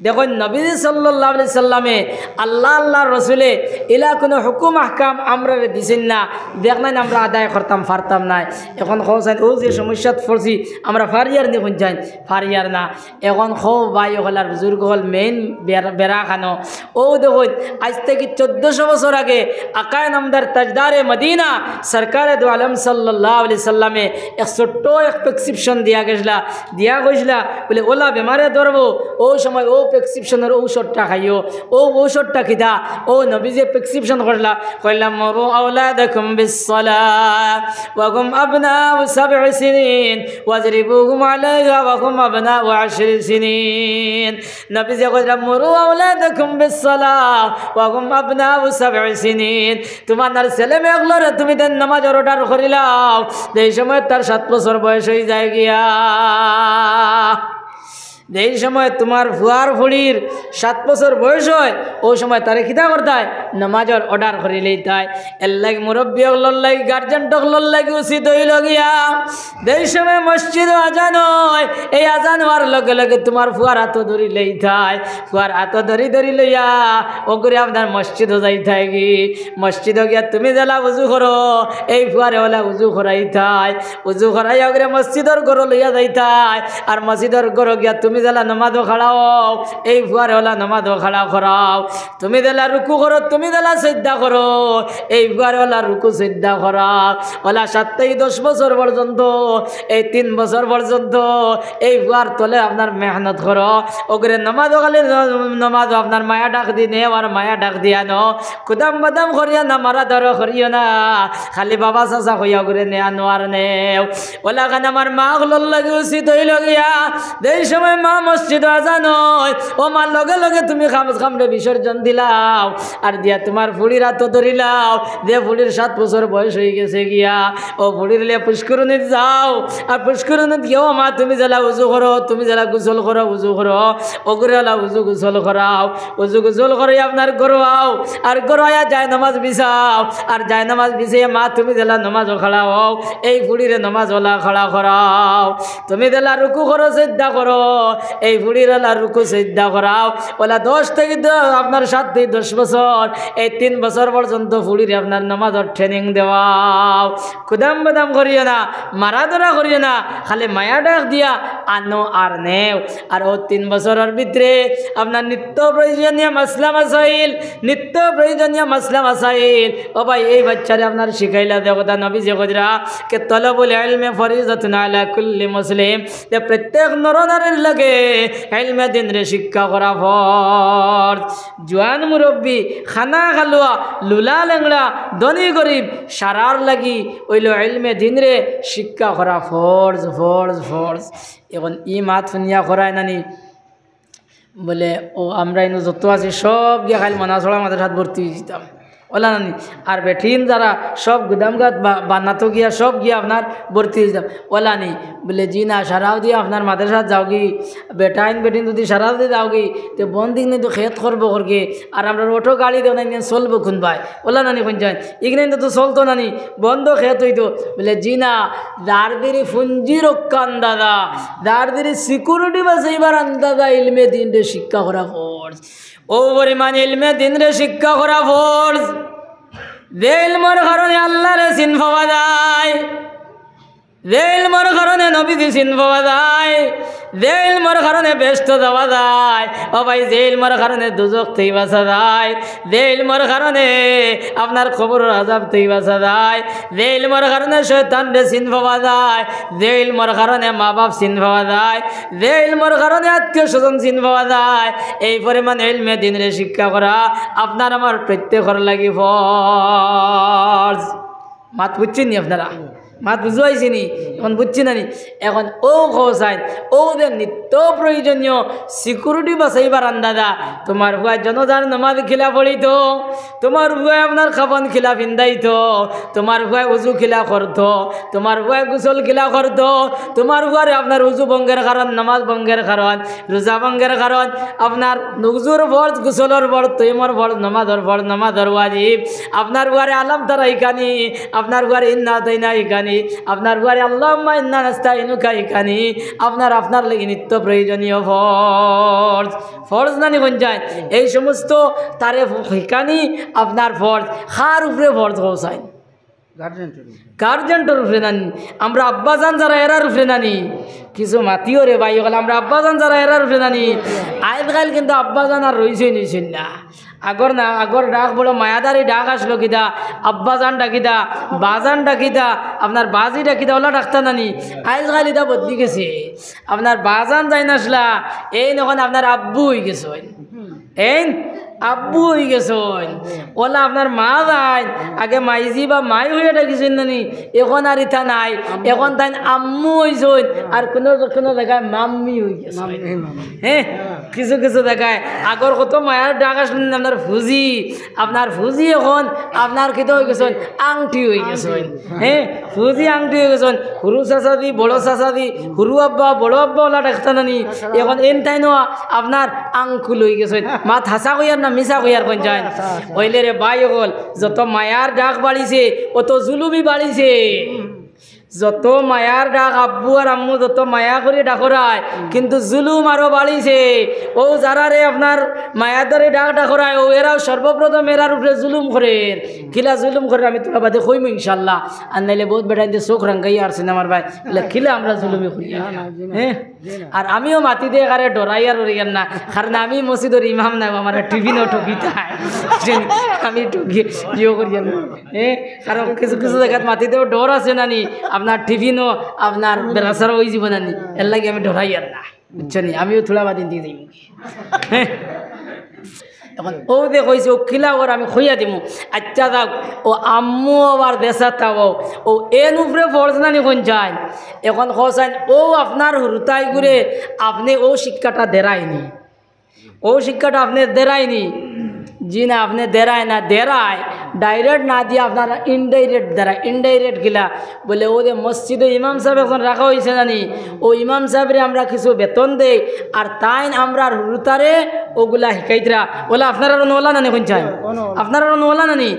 দেখইন, নবীজি সাল্লাল্লাহু আলাইহি সাল্লামে, আল্লাহ, আল্লাহর রসুলে ইলা কুনু হুকুম আহকাম আমরারে দিছইন না, দেখইন আমরা আদায় করতাম পারতাম নায়। এখন হোসেন, অউ যে সমস্যাত পড়ছি, আমরা পারিয়ার নি কইন যাইন, পারিয়ার না। এখন খো ভাই অকল আর বুজুর্গ অকল, main বেড়া-, বেড়া খানো। অউ দেখইন, আইজ থাকি চৌদ্দশো বছর আগে আকায়ে নামদার তাজদারে মদিনা সরকারে দু আলম সাল্লাল্লাহু আলাইহি সাল্লামে এক ছোট্ট এক prescription দিয়া গেছলা, দিয়া কইছলা, বুলে, "অলা বেমারে ধরবো, অউ সময় অউ prescriptionর ঔষধটা খাইও।" অউ ঔষধটা কিতা? অউ নবীজিয়ে prescription করলা, কইলা, "مروا أولادكم بالصلاة وهم أبناء سبع سنين واضربوهم عليها وهم أبناء عشر سنين।" নবীজিয়ে কইলা, "مروا أولادكم بالصلاة وهم أبناء سبع سنين।" তুমার ছেলে মেয়ে অকলরে তুমি তাইন নামাজর order করিলাও, যেই সময় তার সাত বছর বয়স অইযায় গিয়া। যেই সময় তুমার ফুয়ার ফুড়ির সাত বছর বয়স অয়, অউ সময় তারে কিতা করতায়? নামাজর order করিলাইতায়। এরলাগি মুরব্বি অকলর লাগি, guardian অকলর লাগি উচিত অইলো গিয়া, যেই সময় মসজিদো আজান অয়, এই আজান অওয়ার লগে লগে তুমার ফুয়ার আতো ধরিলাইতায়, ফুয়ার আতো ধরি ধরি লইয়া অগুরে আপনার মসজিদো যাইতায় গি। মসজিদো গিয়া তুমি যেলা উজু করো, এই ফুয়ারে অলা উজু করাইতায়, উজু করাইয়া অগুরে মসজিদর ঘরো লইয়া যাইতায়। আর মসজিদর ঘরো গিয়া তুমি যেলা নামাজো খাড়া অও, এই ফুয়ারে অলা নামাজো খাড়া করাও। তুমি যেলা রুকু করো, তুমি যেলা সিজদা করো, এই ফুয়ারে অলা রুকু সিজদা করাও। অলা সাত থাকি দশ বছর পর্যন্ত, এই তিন বছর পর্যন্ত এই ফুয়ার তলে আপনার মেহনত করো। অগুরে নামাজো খালি, নামাজো আপনার মায়া ডাক দি নেও আর মায়া ডাক দি আনো। কুদাম বাদাম করিও না, মারা ধরো করিও না, খালি বাবা চাচা কইয়া অগুরে নেয়া নেওয়ার নেও। অলাখান আমার মা অকলর লাগি উচিত অইলো গিয়া, যেই সময় মা মসজিদো আজান অয়, ও মা, লগে লগে তুমি খামজ খামরে বিসর্জন দিলাও, আর দিয়া তুমার ফুড়ির আতো ধরিলাও, যে ফুড়ির সাত বছর বয়স অইগেছে গিয়া, অউ ফুড়ির লইয়া পুষ্করিণীত যাও, আর পুষ্করিণীত গিয়া, ও মা, তুমি যেলা উজু করো, তুমি যেলা গোসল করো, উজু করো, অগুরে অলা উজু গোসল করাও, উজু গোসল করি আপনার ঘরো আও, আর ঘরো আইয়া জায়নামাজ বিছাও, আর জায়নামাজ বিছাইয়া, মা, তুমি যেলা নামাজো খাড়া অও, এই ফুড়িরে নামাজো অলা খাড়া করাও। তুমি যেলা রুকু করো, সিজদা করো, এই ফুড়ির অলা রুকু সিজদা করাও। অলা দশ থাকি দ-, আপনার সাত থাকি দশ বছর, এই তিন বছর পর্যন্ত ফুড়িরে আপনার নামাজর training দেওয়াও। কুদাম বাদাম করিও না, মারা ধরা করিও না, খালি মায়া ডাক দিয়া আনো আর নেও। আর অউ তিন বছরর ভিতরে আপনার নিত্য প্রয়োজনীয় মাসলা মাসাইল, নিত্য প্রয়োজনীয় মাসলা মাসাইল। ও ভাই, এই বাচ্চারে আপনার শিখাইলা যে কথা নবীজিয়ে কইরা, কে তলবুল ইলমি ফরিজাতুন আলা কুল্লি মুসলিম, যে প্রত্যেক নরনারীর লাগি ইলমে দিনরে শিক্ষা করা ফরজ। জোয়ান মুরব্বি, খানা খালুয়া, লুলা লেংড়া, ধনী গরিব, সারার লাগি অইলো ইলমে দিনরে শিক্ষা করা ফরজ, ফরজ, ফরজ। এখন ই মাত হুনিয়া করায় নানি, বুলে, ও আমরা ইনো যত আছি সব গিয়া খালি মনাছড়া মাদ্রাসাত ভর্তি অইযিতাম, অলা নানি? আর বেটিন যারা সব গুদামঘাট বা-, বান্নাতো গিয়া সব গিয়া আপনার ভর্তি অইযিতাম, অলা নি? বুলে, জি না, সারাও দিয়া আপনার মাদ্রাসাত যাওগি, বেটাইন বেটিন যুদি সারাও দিয়া যাওগি, তে বন্দ ইগনাইন তো খেত করবো করগে, আর আমরার অটো গাড়ি দেও না, ইগনাইন চলবো কুনবায়? অলা নানি কইন যাইন, ইগনাইন তো চলতো নানি, বন্দ খেত অইতো। বুলে, জি না, যার দেরি পুঞ্জি রক্ষা আন্দাজা, যার দেরি security বাঁচাইবার আন্দাজা ইলমে দিনরে শিক্ষা করা ফরজ। অউ পরিমাণ ইলমে দিনরে শিক্ষা করা ফরজ। যে ইলমর কারণে আল্লারে চিন পাওয়া যায়। যে ইলমর কারণে নবীজি চিন পাওয়া যায়, যে ইলমর কারণে বেহেস্ত যাওয়া যায়, ও ভাই, যে ইলমর কারণে দুজখ থাকি বাঁচা যায়, যে ইলমর কারণে আপনার কবরর আযাব থাকি বাঁচা যায়, যে ইলমর কারণে শয়তানরে চিন পাওয়া যায়, যে ইলমর কারণে মা বাপ চিন পাওয়া যায়, যে ইলমর কারণে আত্মীয় স্বজন চিন পাওয়া যায়, এই পরিমাণ ইলমে দিনরে শিক্ষা করা আপনার আমার প্রত্যেকর লাগি ফরজ। মাত বুঝছইন নি আপনারা? মাত বুঝাইছি নি? এখন বুঝছি না নি? এখন অউ কও চাইন, অউ যে নিত্য প্রয়োজনীয় security বাঁচাইবার আন্দাজা, তুমার পুয়ায় জনাজার নমাজ কিলা পড়িতো, তুমার পুয়ায় আপনার কাফন কিলা পিন্দাইতো, তুমার পুয়ায় উজু কিলা করতো, তুমার পুয়ায় গোসল কিলা করতো, তুমার পুয়ারে আপনার উজু ভঙ্গের কারণ, নমাজ ভঙ্গের কারণ, রোজা ভঙ্গের কারণ, আপনার উজুর ফরজ, গোসলর ফরজ, তৈমুমর ফরজ, নমাজর ফরজ, নমাজর ওয়াজিব, আপনার পুয়ারে আলাম তারা হিকানি, আপনার পুয়ারে ইন্না আতাইনা হিকানি, আপনার পুয়ারে আল্লাহুম্মা ইন্না নাস্তাইনুকা হিকানি, আপনার, আপনার লাগি নিত্য প্রয়োজনীয় ফরজ। ফরজ নানি কইন চাইন? এই সমস্ত তারে হিকানি আপনার ফরজ। কার উপরে ফরজ কও চাইন? গার্জেন্টর উপরে। গার্জেন্টর উপরে নানি? আমরা আব্বাজান যারা এরার উপরে নানি? কিছু মাতিও রে ভাই অকল, আমরা আব্বাজান যারা এরার উপরে নানি? আইজকাইল কিন্তু আব্বাজান আর রইছইন, রইছইন না। আগর না, আগর ডাক বড় মায়াদারি ডাক আছলো কিতা, আব্বাজান ডাকিতা, বাজান ডাকিতা, আপনার বাজি ডাকিতা, অলা ডাকতা নানি? আইজকাইল ইতা বদলি গেছে। আপনার বাজান যাইন আছলা, এইন অখন আপনার আব্বু অইগেছইন। এইন আব্বু অইগেছইন। অলা আপনার মা যাইন, আগে মাইজি বা মাই অইয়া ডাকিছইন নানি, অখন আর ইতা নাই, অখন তাইন আম্মু অইছইন, আর কুনু কুনু জাগায় মাম্মি অইগেছইন। Mummy, mummy. হে, কিছু কিছু জাগায় আগর কত মায়ার ডাক আছলো নানি আপনার ফুজি, আপনার ফুজি অখন আপনার কিতা অইগেছইন, আংটি অইগেছইন। হে, ফুজি আংটি অইগেছইন, হুরু চাচাজি, বড় চাচাজি, হুরু আব্বা, বড় আব্বা অলা ডাকতা নানি, অখন এইন তাইনও আপনার আঙ্কুল অইগেছইন। মাত হাছা কইয়ার না মিছা কইয়ার কইন চাইন? অইলে রে ভাই অকল, যত মায়ার ডাক বাড়িছে, অত জুলুমই বাড়িছে। যত মায়ার ডাক আব্বু আর আম্মু যত মায়া করি ডাকরায়, কিন্তু জুলুম আরো বাড়িছে। অউ যারারে আপনার মায়াদারি ডাক ডাকরায়, অউ এরাও সর্বপ্রথম এরার উপরে জুলুম করের। কিলা জুলুম করের আমি থুড়া বাদে কইমু ইনশাআল্লাহ। আর নাইলে বউত বেটাইন্তে চউখ রাঙ্গাইয়া আর সিনেমার ভাই, কিলা আমরা জুলুমি করি। হে? আর আমিও মাতি দেই কারে ডরাইয়ার ডরাইয়ার না, কারণ আমি মসজিদর ইমাম না, আমারে টিফিনও ঠকিতায়। আমি ঠকি ইয়ে করিয়ার না। হে? কারণ কিছু কিছু জাগাত মাতি দেও ডর আছে নানি, আপনার টিফিনও আপনার বেড়াছাড়া অইযিবো নানি, এরলাগি আমি ডরাইয়ার না, বুঝছইন নি? আমিও থুড়া বাদে দিয়া যাইমু। হে? অখন অউ যে কইছে, অউ কিলা অর আমি কইয়া দিমু। আইচ্ছা যাউক, অউ আম্মু আবার দেশা তাও, অউ এইন উপরে ফরজ নানি কইন চাইন? অখন কও চাইন, অউ আপনার হুরুতাইগুরে আপনে অউ শিক্ষাটা দেরায়নি। অউ শিক্ষাটা আপনে দেরায়নি। জি না, আপনে দেরায় না, দেরায়। Direct না দিয়া আপনারা indirect দেরায়। Indirect কিলা? বলে, অউ যে মসজিদো ইমাম সাব একজন রাখা অইছে জানি, অউ ইমাম সাবরে আমরা কিছু বেতন দেই, আর তাইন আমরার হুরুতারে অগুলা হিকাইতরা। অলা আপনারার অনো অলা নানি কইন চাইন? আপনারার অনো অলা নানি?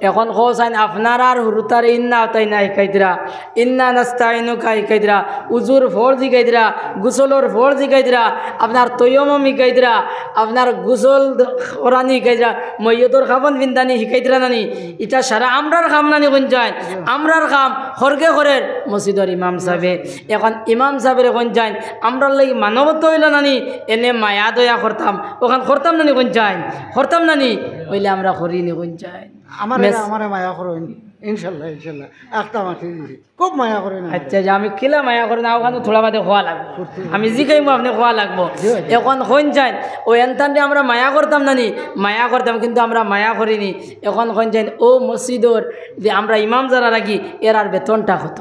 অখন কও চাইন আপনারার হুরুতারে ইন্না আতাইনা হিকাইতরা, ইন্না নাস্তাইনুকা হিকাইতরা, উজুর ফরজ হিকাইতরা, গোসলর ফরজ হিকাইতরা, আপনার তৈয়মম হিকাইতরা, আপনার গোসল করানি হিকাইতরা, মইয়তর কাফন পিন্দানি হিকাইতরা নানি? ইটা সারা আমরার কাম নানি কইন চাইন? আমরার কাম হরগে করের মসজিদর ইমাম সাবে। অখন ইমাম সাবরে কইন চাইন, আমরার লাগি মানবতা অইলো নানি, এনে মায়া দয়া করতাম, অখান করতাম নানি কইন চাইন? করতাম নানি? অইলে আমরা করিনি কইন চাইন? আমারে, মেস- আমারে মায়া করইন, ইনশাল্লাহ, ইনশাল্লাহ। আখতা মাতি দিছি। খুব মায়া করইন আমারে। আইচ্ছা, যে আমি কিলা মায়া করি না, অখান থুড়া বাদে কওয়া লাগবো। আমি জিকাইমু, আপনে কওয়া লাগবো। জি, জি। অখন কইন চাইন, অউ এনতানরে আমরা মায়া করতাম নানি? মায়া করতাম, কিন্তু আমরা মায়া করিনি। অখন কইন চাইন, অউ মসজিদর যে আমরা ইমাম যারা রাখি, এরার বেতনটা কত?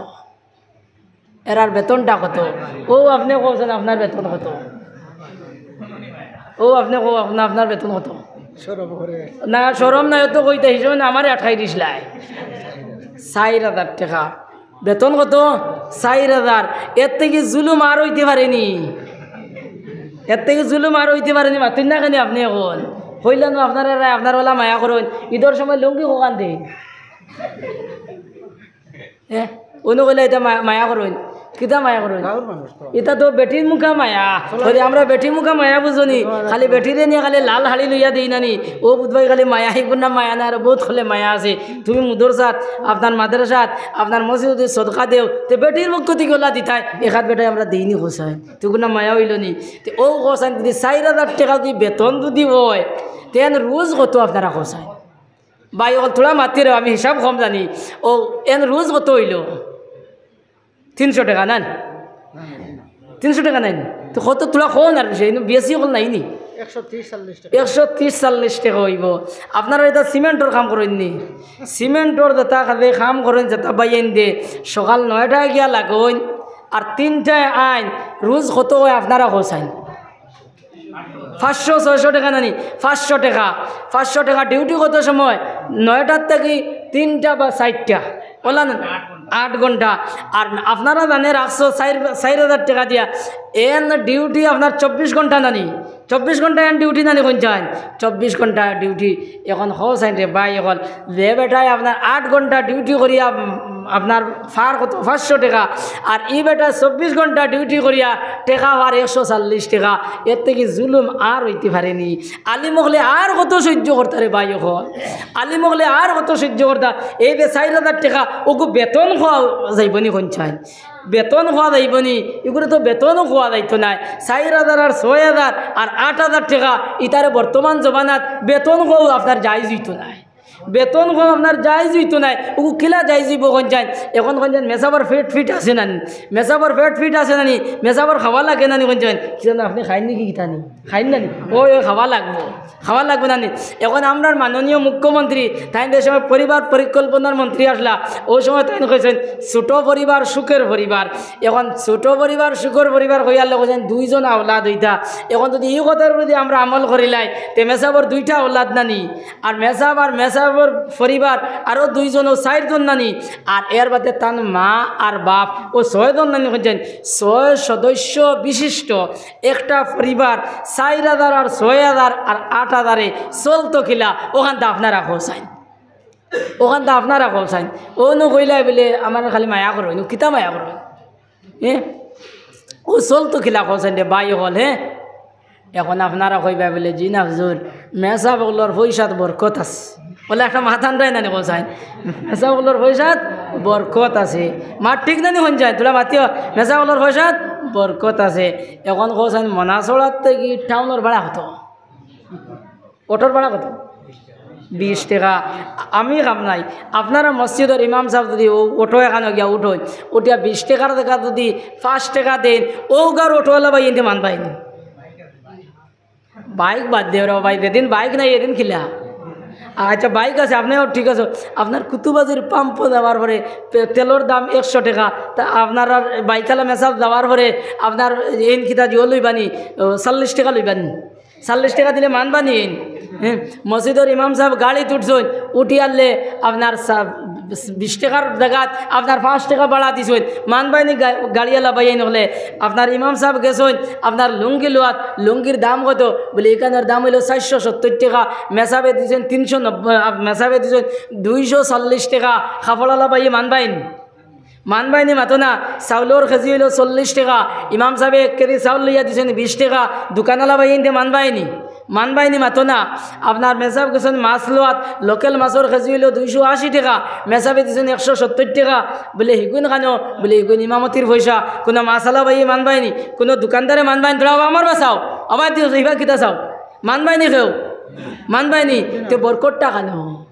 এরার বেতনটা কত? অউ আপনে কও চাইন, আপনার বেতন কত? অউ আপনে কও, আপনা-, আপনার বেতন কত? শরম করে। না, শরম নাই, অত কইতা হিসাবে না, আমারে আটকাই দিছলায়। চাইর হাজার টেকা। বেতন কত? চাইর হাজার। এর থাকি জুলুম আর অইতে পারেনি? এর থাকি জুলুম আর অইতে পারেনি? মাতইন না কেনে আপনে অখন? কইলা না আপনারা, আপনার অলা মায়া করইন। ইদর সময় লুঙ্গি কখান দেইন? হে, অনো কইলা ইতা মা-, মায়া করইন। কিতা মায়া করইন? গাঁওর মানুষ তো। ইতা তো বেটির মুখা মায়া। ওই যে আমরা বেটির মুখা মায়া বুঝো নি? খালি বেটিরে নিয়া খালি লাল হাড়ি লইয়া দেই না নি? ও বুধ ভাই খালি মায়া, হিগুর না মায়া না, আর বহুত খলে মায়া আছে। তুমি মুদরসাত, আপনার মাদ্রাসাত, আপনার মসজিদে সদকা দেও, তে বেটির পক্ষ থাকি ওলা দিতায়, এখাত বেটায় আমরা দেই নি কছাইন। তুগুর না মায়া অইলো নি? তে ও কছাইন যদি চাইর হাজার টেকা যদি বেতন যদি অয়, তে এন রুজ কত আপনারা কছাইন? ভাই অকল থুড়া মাতিরে, আমি হিসাব কম জানি। ও এন রুজ কত অইলো? তিনশো টেকা নান? তিনশো টেকা নাইন? তো কত থুড়া কম আর বেশি, ইনো বেশি অকল নাই নি? একশো তিরিশ চল্লিশ টেকা। একশো তিরিশ চল্লিশ টেকা অইবো। আপনারা ইতা সিমেন্টর কাম করইন নি? সিমেন্টর যেতা কাজে কাম করইন, যেতা বাইয়াইন দে, সকাল নয়টায় গিয়া লাগইন, আর তিনটায় আইন, রুজ কত অয় আপনারা কছাইন? পাঁচশো, ছয়শো টেকা নানি? পাঁচশো টেকা। পাঁচশো টেকা। ডিউটি কত সময়? নয়টার থাকি তিনটা বা চাইরটা, ওলা না? আট ঘন্টা। আর আপনারা জানে রাখছো চাইর, চাইর হাজার টেকা দিয়া, এন ডিউটি আপনার চব্বিশ ঘন্টা নানি? চব্বিশ ঘন্টা এন ডিউটি নানি কইন চাইন? চব্বিশ ঘন্টা ডিউটি। এখন কছাইন রে ভাই অকল, যে বেটায় আপনার আট ঘন্টা ডিউটি করিয়া, উম, আপনার ফার কত? পাঁচশো টেকা। আর ই বেটায় চব্বিশ ঘন্টা ডিউটি করিয়া টেকা ফার একশো চল্লিশ টেকা। এর থাকি জুলুম আর অইতে পারে নি। আলিম অকলে আর কত সহ্য করতা রে ভাই অকল? আলিম অকলে আর কত সহ্য করতা? এই যে চাইর হাজার টেকা, ওগু বেতন খাওয়া যাইবো নি কইন চাইন? বেতন খাওয়া যাইবো নি? ইগুরে তো বেতনও খাওয়া যাইতো নায়। চাইর হাজার আর ছয় হাজার আর আট হাজার টেকা, ইতারে বর্তমান জমানাত বেতন খাওয়া আপনার জায়েজ অইতো নায়। বেতন খাওয়া আপনার জায়েজ অইতো নায়। ওগু কিলা জায়েজ অইবো কইন চাইন? এখন কইন চাইন মেসাবর পেট ফিট আছে নানি? মেসাবর পেট ফিট আছে নানি? মেসাবর খাওয়া লাগে নানি কইন চাইন? কিতা না, আপনে খাইন নি কিতা নি? খাইন নানি? ওই, ওই খাওয়া লাগবো। খাওয়া লাগবো নানি? এখন আমরার মাননীয় মুখ্যমন্ত্রী, তাইন যে সময় পরিবার পরিকল্পনার মন্ত্রী আছলা, ওই সময় তাইন কইছইন, "ছোট পরিবার সুখের পরিবার।" এখন ছোট পরিবার সুখের পরিবার কইয়ার লগে কইছইন দুইজন আওলাদ অইতা। এখন যদি ই কথার উপরে যদি আমরা আমল করিলাই, তে মেসাবর দুইটা আওলাদ নানি? আর মেসাব আর মেসাবর পরিবার আরো দুইজন, ও চাইরজন নানি? আর এর বাদে তান মা আর বাপ, ও ছয়জন নানি কইছইন। ছয় সদস্য বিশিষ্ট একটা পরিবার, চাইর হাজার আর ছয় হাজার আর আট হাজারে চলতো কিলা, ওখানতা আপনারা কছাইন। ওখানতা আপনারা কছাইন। অনো কইলাই বুলে, "আমার খালি মায়া করো, ইনো কিতা মায়া করো?" হ্যাঁ? ও চলতো কিলা কছাইন রে ভাই অকল, হ্যাঁ? এখন আপনারা কইবা বুলে, "জি না হুজুর, মেসাব অকলর পয়সাত বরকত আছে।" বলে একটা মাত আনরায় নানি কছাইন? মেসাব অকলর পয়সাত বরকত আছে। মাত ঠিক নানি কইন চাইন? থুড়া মাতিও, মেসাব অকলর পয়সাত বরকত আছে। এখন কছাইন মনাছড়ার থাকি টাউনর ভাড়া কত? অটোর ভাড়া কত? বিশ টেকা। আমি কাম নাই, আপনারা মসজিদর ইমাম সাব যদি ও অটো এখানো গিয়া উঠইন, উঠিয়া বিশ টেকার জাগাত যদি পাঁচ টেকা দেইন, অউ গাঁওর অটোআলা ভাইয়াইন্তে মানবায়নি? বাইক বাদ দেও রে ভাই, যেদিন বাইক নাই এদিন কিলা? আচ্ছা, বাইক আছে, আপনে ঠিক আছে, আপনার কুতুবাজির পাম্প যাওয়ার পরে পে-, তেলর দাম একশো টেকা, তা আপনার আর বাইকআলা মেসাব যাওয়ার পরে আপনার এইন কিতা জিও লইবানি, ও, চল্লিশ টেকা লইবানি। চল্লিশ টেকা দিলে মানবানি? হ্যাঁ, মসজিদর ইমাম সাব গাড়িত উঠছইন, উঠিয়ারলে আপনার সা-, বিশ টেকার জাগাত আপনার পাঁচ টেকা বাড়া দিছইন, মানবায়নি? গা-, গাড়িআলা ভাইয়াইন অকলে, আপনার ইমাম সাব গেছইন, আপনার লুঙ্গি লওয়াত, লুঙ্গির দাম কত? বলে, "ইখানর দাম অইলো চাইরশো সত্তইর টেকা।" মেসাবে দিছইন তিনশো নব্বই, আ, মেসাবে দিছইন দুইশো চল্লিশ টেকা। কাপড়আলা ভাইয়ে মানবায়নি? মানবায়নি মাতো না। চাউলর কেজি অইলো চল্লিশ টেকা, ইমাম সাবে এক কেজি চাউল লইয়া দিছইন বিশ টেকা, দোকানআলা ভাইয়াইন্তে মানবায়নি? মানবায়নি মাতো না। আপনার মেসাব গেছইন মাছ লওয়াত, লোকেল মাছর কেজি অইলো দুইশো আশি টেকা, মেসাবে দিছইন একশো সত্তইর টেকা। বলে, "হিগুন কানো?" বলে, "হিগুন ইমামতির পয়সা।" কুনু মাছআলা ভাইয়ে মানবায়নি? কুনু দোকানদারে মানবায়নি? তোরা আমার বাসাও, আবার দিও, ইবার কিতা চাও? মানবায়নি কেউ? মানবায়নি? তে বরকতটা কানো?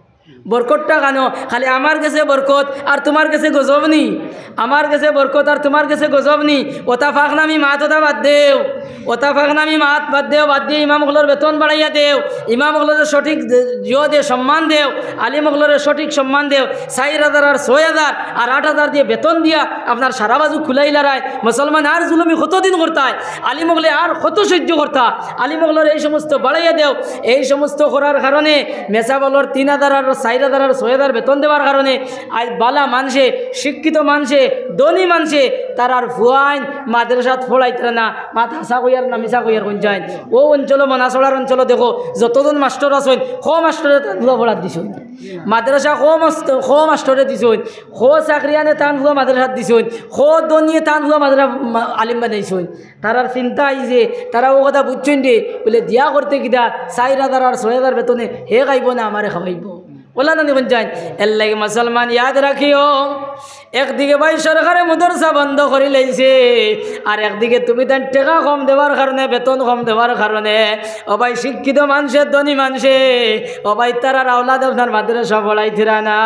বরকতটা কানো? খালি আমার গেছে বরকত আর তুমার গেছে গজব নি? আমার গেছে বরকত আর তুমার গেছে গজব নি? অতা ফাঁকনামি মাত অতা বাদ দেও, অতা ফাঁকনামি মাত বাদ দেও, বাদ দিয়া ইমাম অকলর বেতন বাড়াইয়া দেও, ইমাম অকলরে সঠিক জিও দে সম্মান দেও, আলিম অকলরে সঠিক সম্মান দেও। চাইর হাজার আর ছয় হাজার আর আট হাজার দিয়া বেতন দিয়া আপনার সারা বাজু খুলাইলারায়। মুসলমান আর জুলুমি কতদিন করতায়? আলিম অকলে আর কত সহ্য করতা? আলিম অকলর এই সমস্ত বাড়াইয়া দেও। এই সমস্ত করার কারণে মেসাব অকলর তিন হাজার আর চাইর হাজার আর ছয় হাজার বেতন দেওয়ার কারণে আজ বালা মানষে, শিক্ষিত মানষে, ধনী মানষে তারার ফুয়াইন মাদ্রাসাত পড়াইতরা না, মাত হাছা কইয়ার না মিছা কইয়ার কইন চাইন। অউ অঞ্চলো, মনাছড়ার অঞ্চলো দেখো, যতজন মাস্টর আছইন, শ মাস্টরে তান ফুয়া পড়াত দিছইন। মাদ্রাসা শ মাস্ট-, শ মাস্টরে দিছইন, শ চাকরিয়ানে তান ফুয়া মাদ্রাসাত দিছইন, শ ধনীয়ে তান ফুয়া মাদ্রাসা মা-, আলিম বানাইছইন। তারার চিন্তা আইছে, তারা অউ কথা বুঝছইন রে, বুলে, "দিয়া করতে কিতা, চাইর হাজার আর ছয় হাজার বেতনে হে খাইবো না আমারে খাওয়াইবো?" অলা নানি কইন চাইন। এরলাগি মুসলমান ইয়াদ রাখিও, একদিকে ভাই সরকারে মাদ্রাসা বন্ধ করিলাইছে, আর একদিকে তুমিতাইন টেকা কম দেওয়ার কারণে, বেতন কম দেওয়ার কারণে, ও ভাই শিক্ষিত মানষে, ধনী মানষে, ও ভাই তারার আওলাদ আপনার মাদ্রাসা পড়াইতরা না।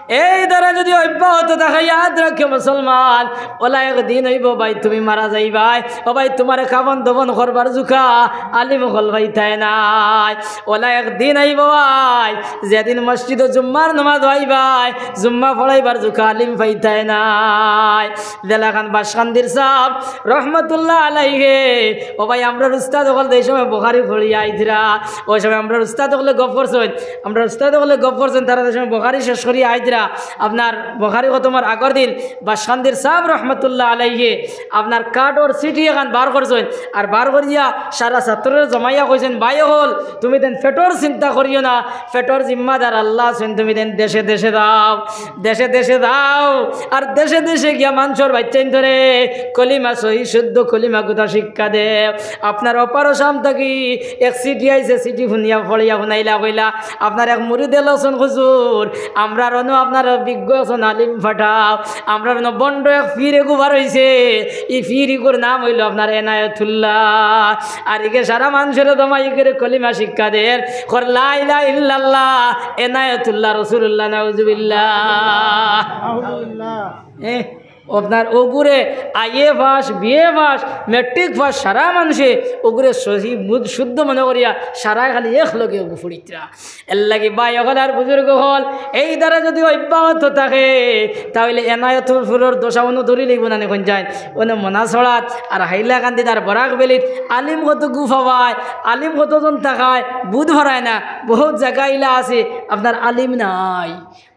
এই ধারা যুদি অব্যাহত থাকে, ইয়াদ রাখিও মুসলমান, অলা একদিন অইবো ভাই তুমি মারা যাইবায়, ও ভাই তুমারে কাফন দফন করবার জুকা আলিম অকল পাইতায় নায়। অলা একদিন আইবো ভাই, যেদিন মসজিদো জুম্মার নমাজ অইবায়, জুম্মা পড়াইবার জুকা আলিম পাইতায় নায়। যেলাখান বাসকান্দির সাব রহমতুল্লাহ আলাইহে, ও ভাই, আমরার উস্তাদ অকল যে সময় বুখারি পড়িয়া আইতরা, অউ সময় আমরার উস্তাদ অকলে গফ করছইন, আমরার উস্তাদ অকলে গফ করছইন, তারা যে সময় বুখারি শেষ করিয়া আইতরা, আপনার বুখারি খতমর আগর দিন বাসকান্দির সাব রহমতুল্লাহ আলাইহে আপনার কার্ডর চিঠি এখান বার করছইন, আর বার করিয়া সারা ছাত্ররে জমাইয়া কইছইন, "ভাই অকল, তুমিতাইন পেটর চিন্তা করিও না, পেটর জিম্মাদার আল্লাহ আছইন, তুমিতাইন দেশে দেশে যাও, দেশে দেশে যাও, আর দেশে দেশে গিয়া মানষর বাইচ্চাইন্তরে কলিমা সহি শুদ্ধ কলিমা গুতা শিক্ষা দেও।" আপনার অপার আসাম থাকি এক চিঠি আইছে, চিঠি হুনিয়া পড়িয়া হুনাইলা, কইলা, "আপনার এক মুরিদ এলো আছইন হুজুর, আমরার অনো আপনার বিজ্ঞ আছইন আলিম পাঠাও, আমরার অনো ভন্ড এক পীর এগু বার অইছে, ই পীর ইগুর নাম অইলো আপনার এনায়েতুল্লাহ, আর ইগে সারা মানষরে জমাই করে কলিমা শিক্ষা দের, কর লা ইলাহা ইল্লাল্লাহ, এনায়েতুল্লাহ, রসুলুল্লাহ, নাউজুবিল্লাহ।" এ, আপনার অগুরে IA pass, BA pass, matric pass, সারা মানষে অগুরে সহি মুদ শুদ্ধ মনে করিয়া সারায় খালি একলগে অগু পড়িতরা। এরলাগি ভাই অকল আর বুজুর্গ অকল, এই ধারা যুদি অব্যাহত থাকে, তা অইলে এনায়েতপুরর দশা অনো ধরিলাইবো নানি কইন চাইন। অনো মনাছড়াত আর হাইলাকান্দিত আর বরাক ভ্যালিত আলিম কতগু পাওয়ায়, আলিম কতজন থাকায়, বুধ ভরায় না। বউত জাগা ইলা আছে, আপনার আলিম নাই।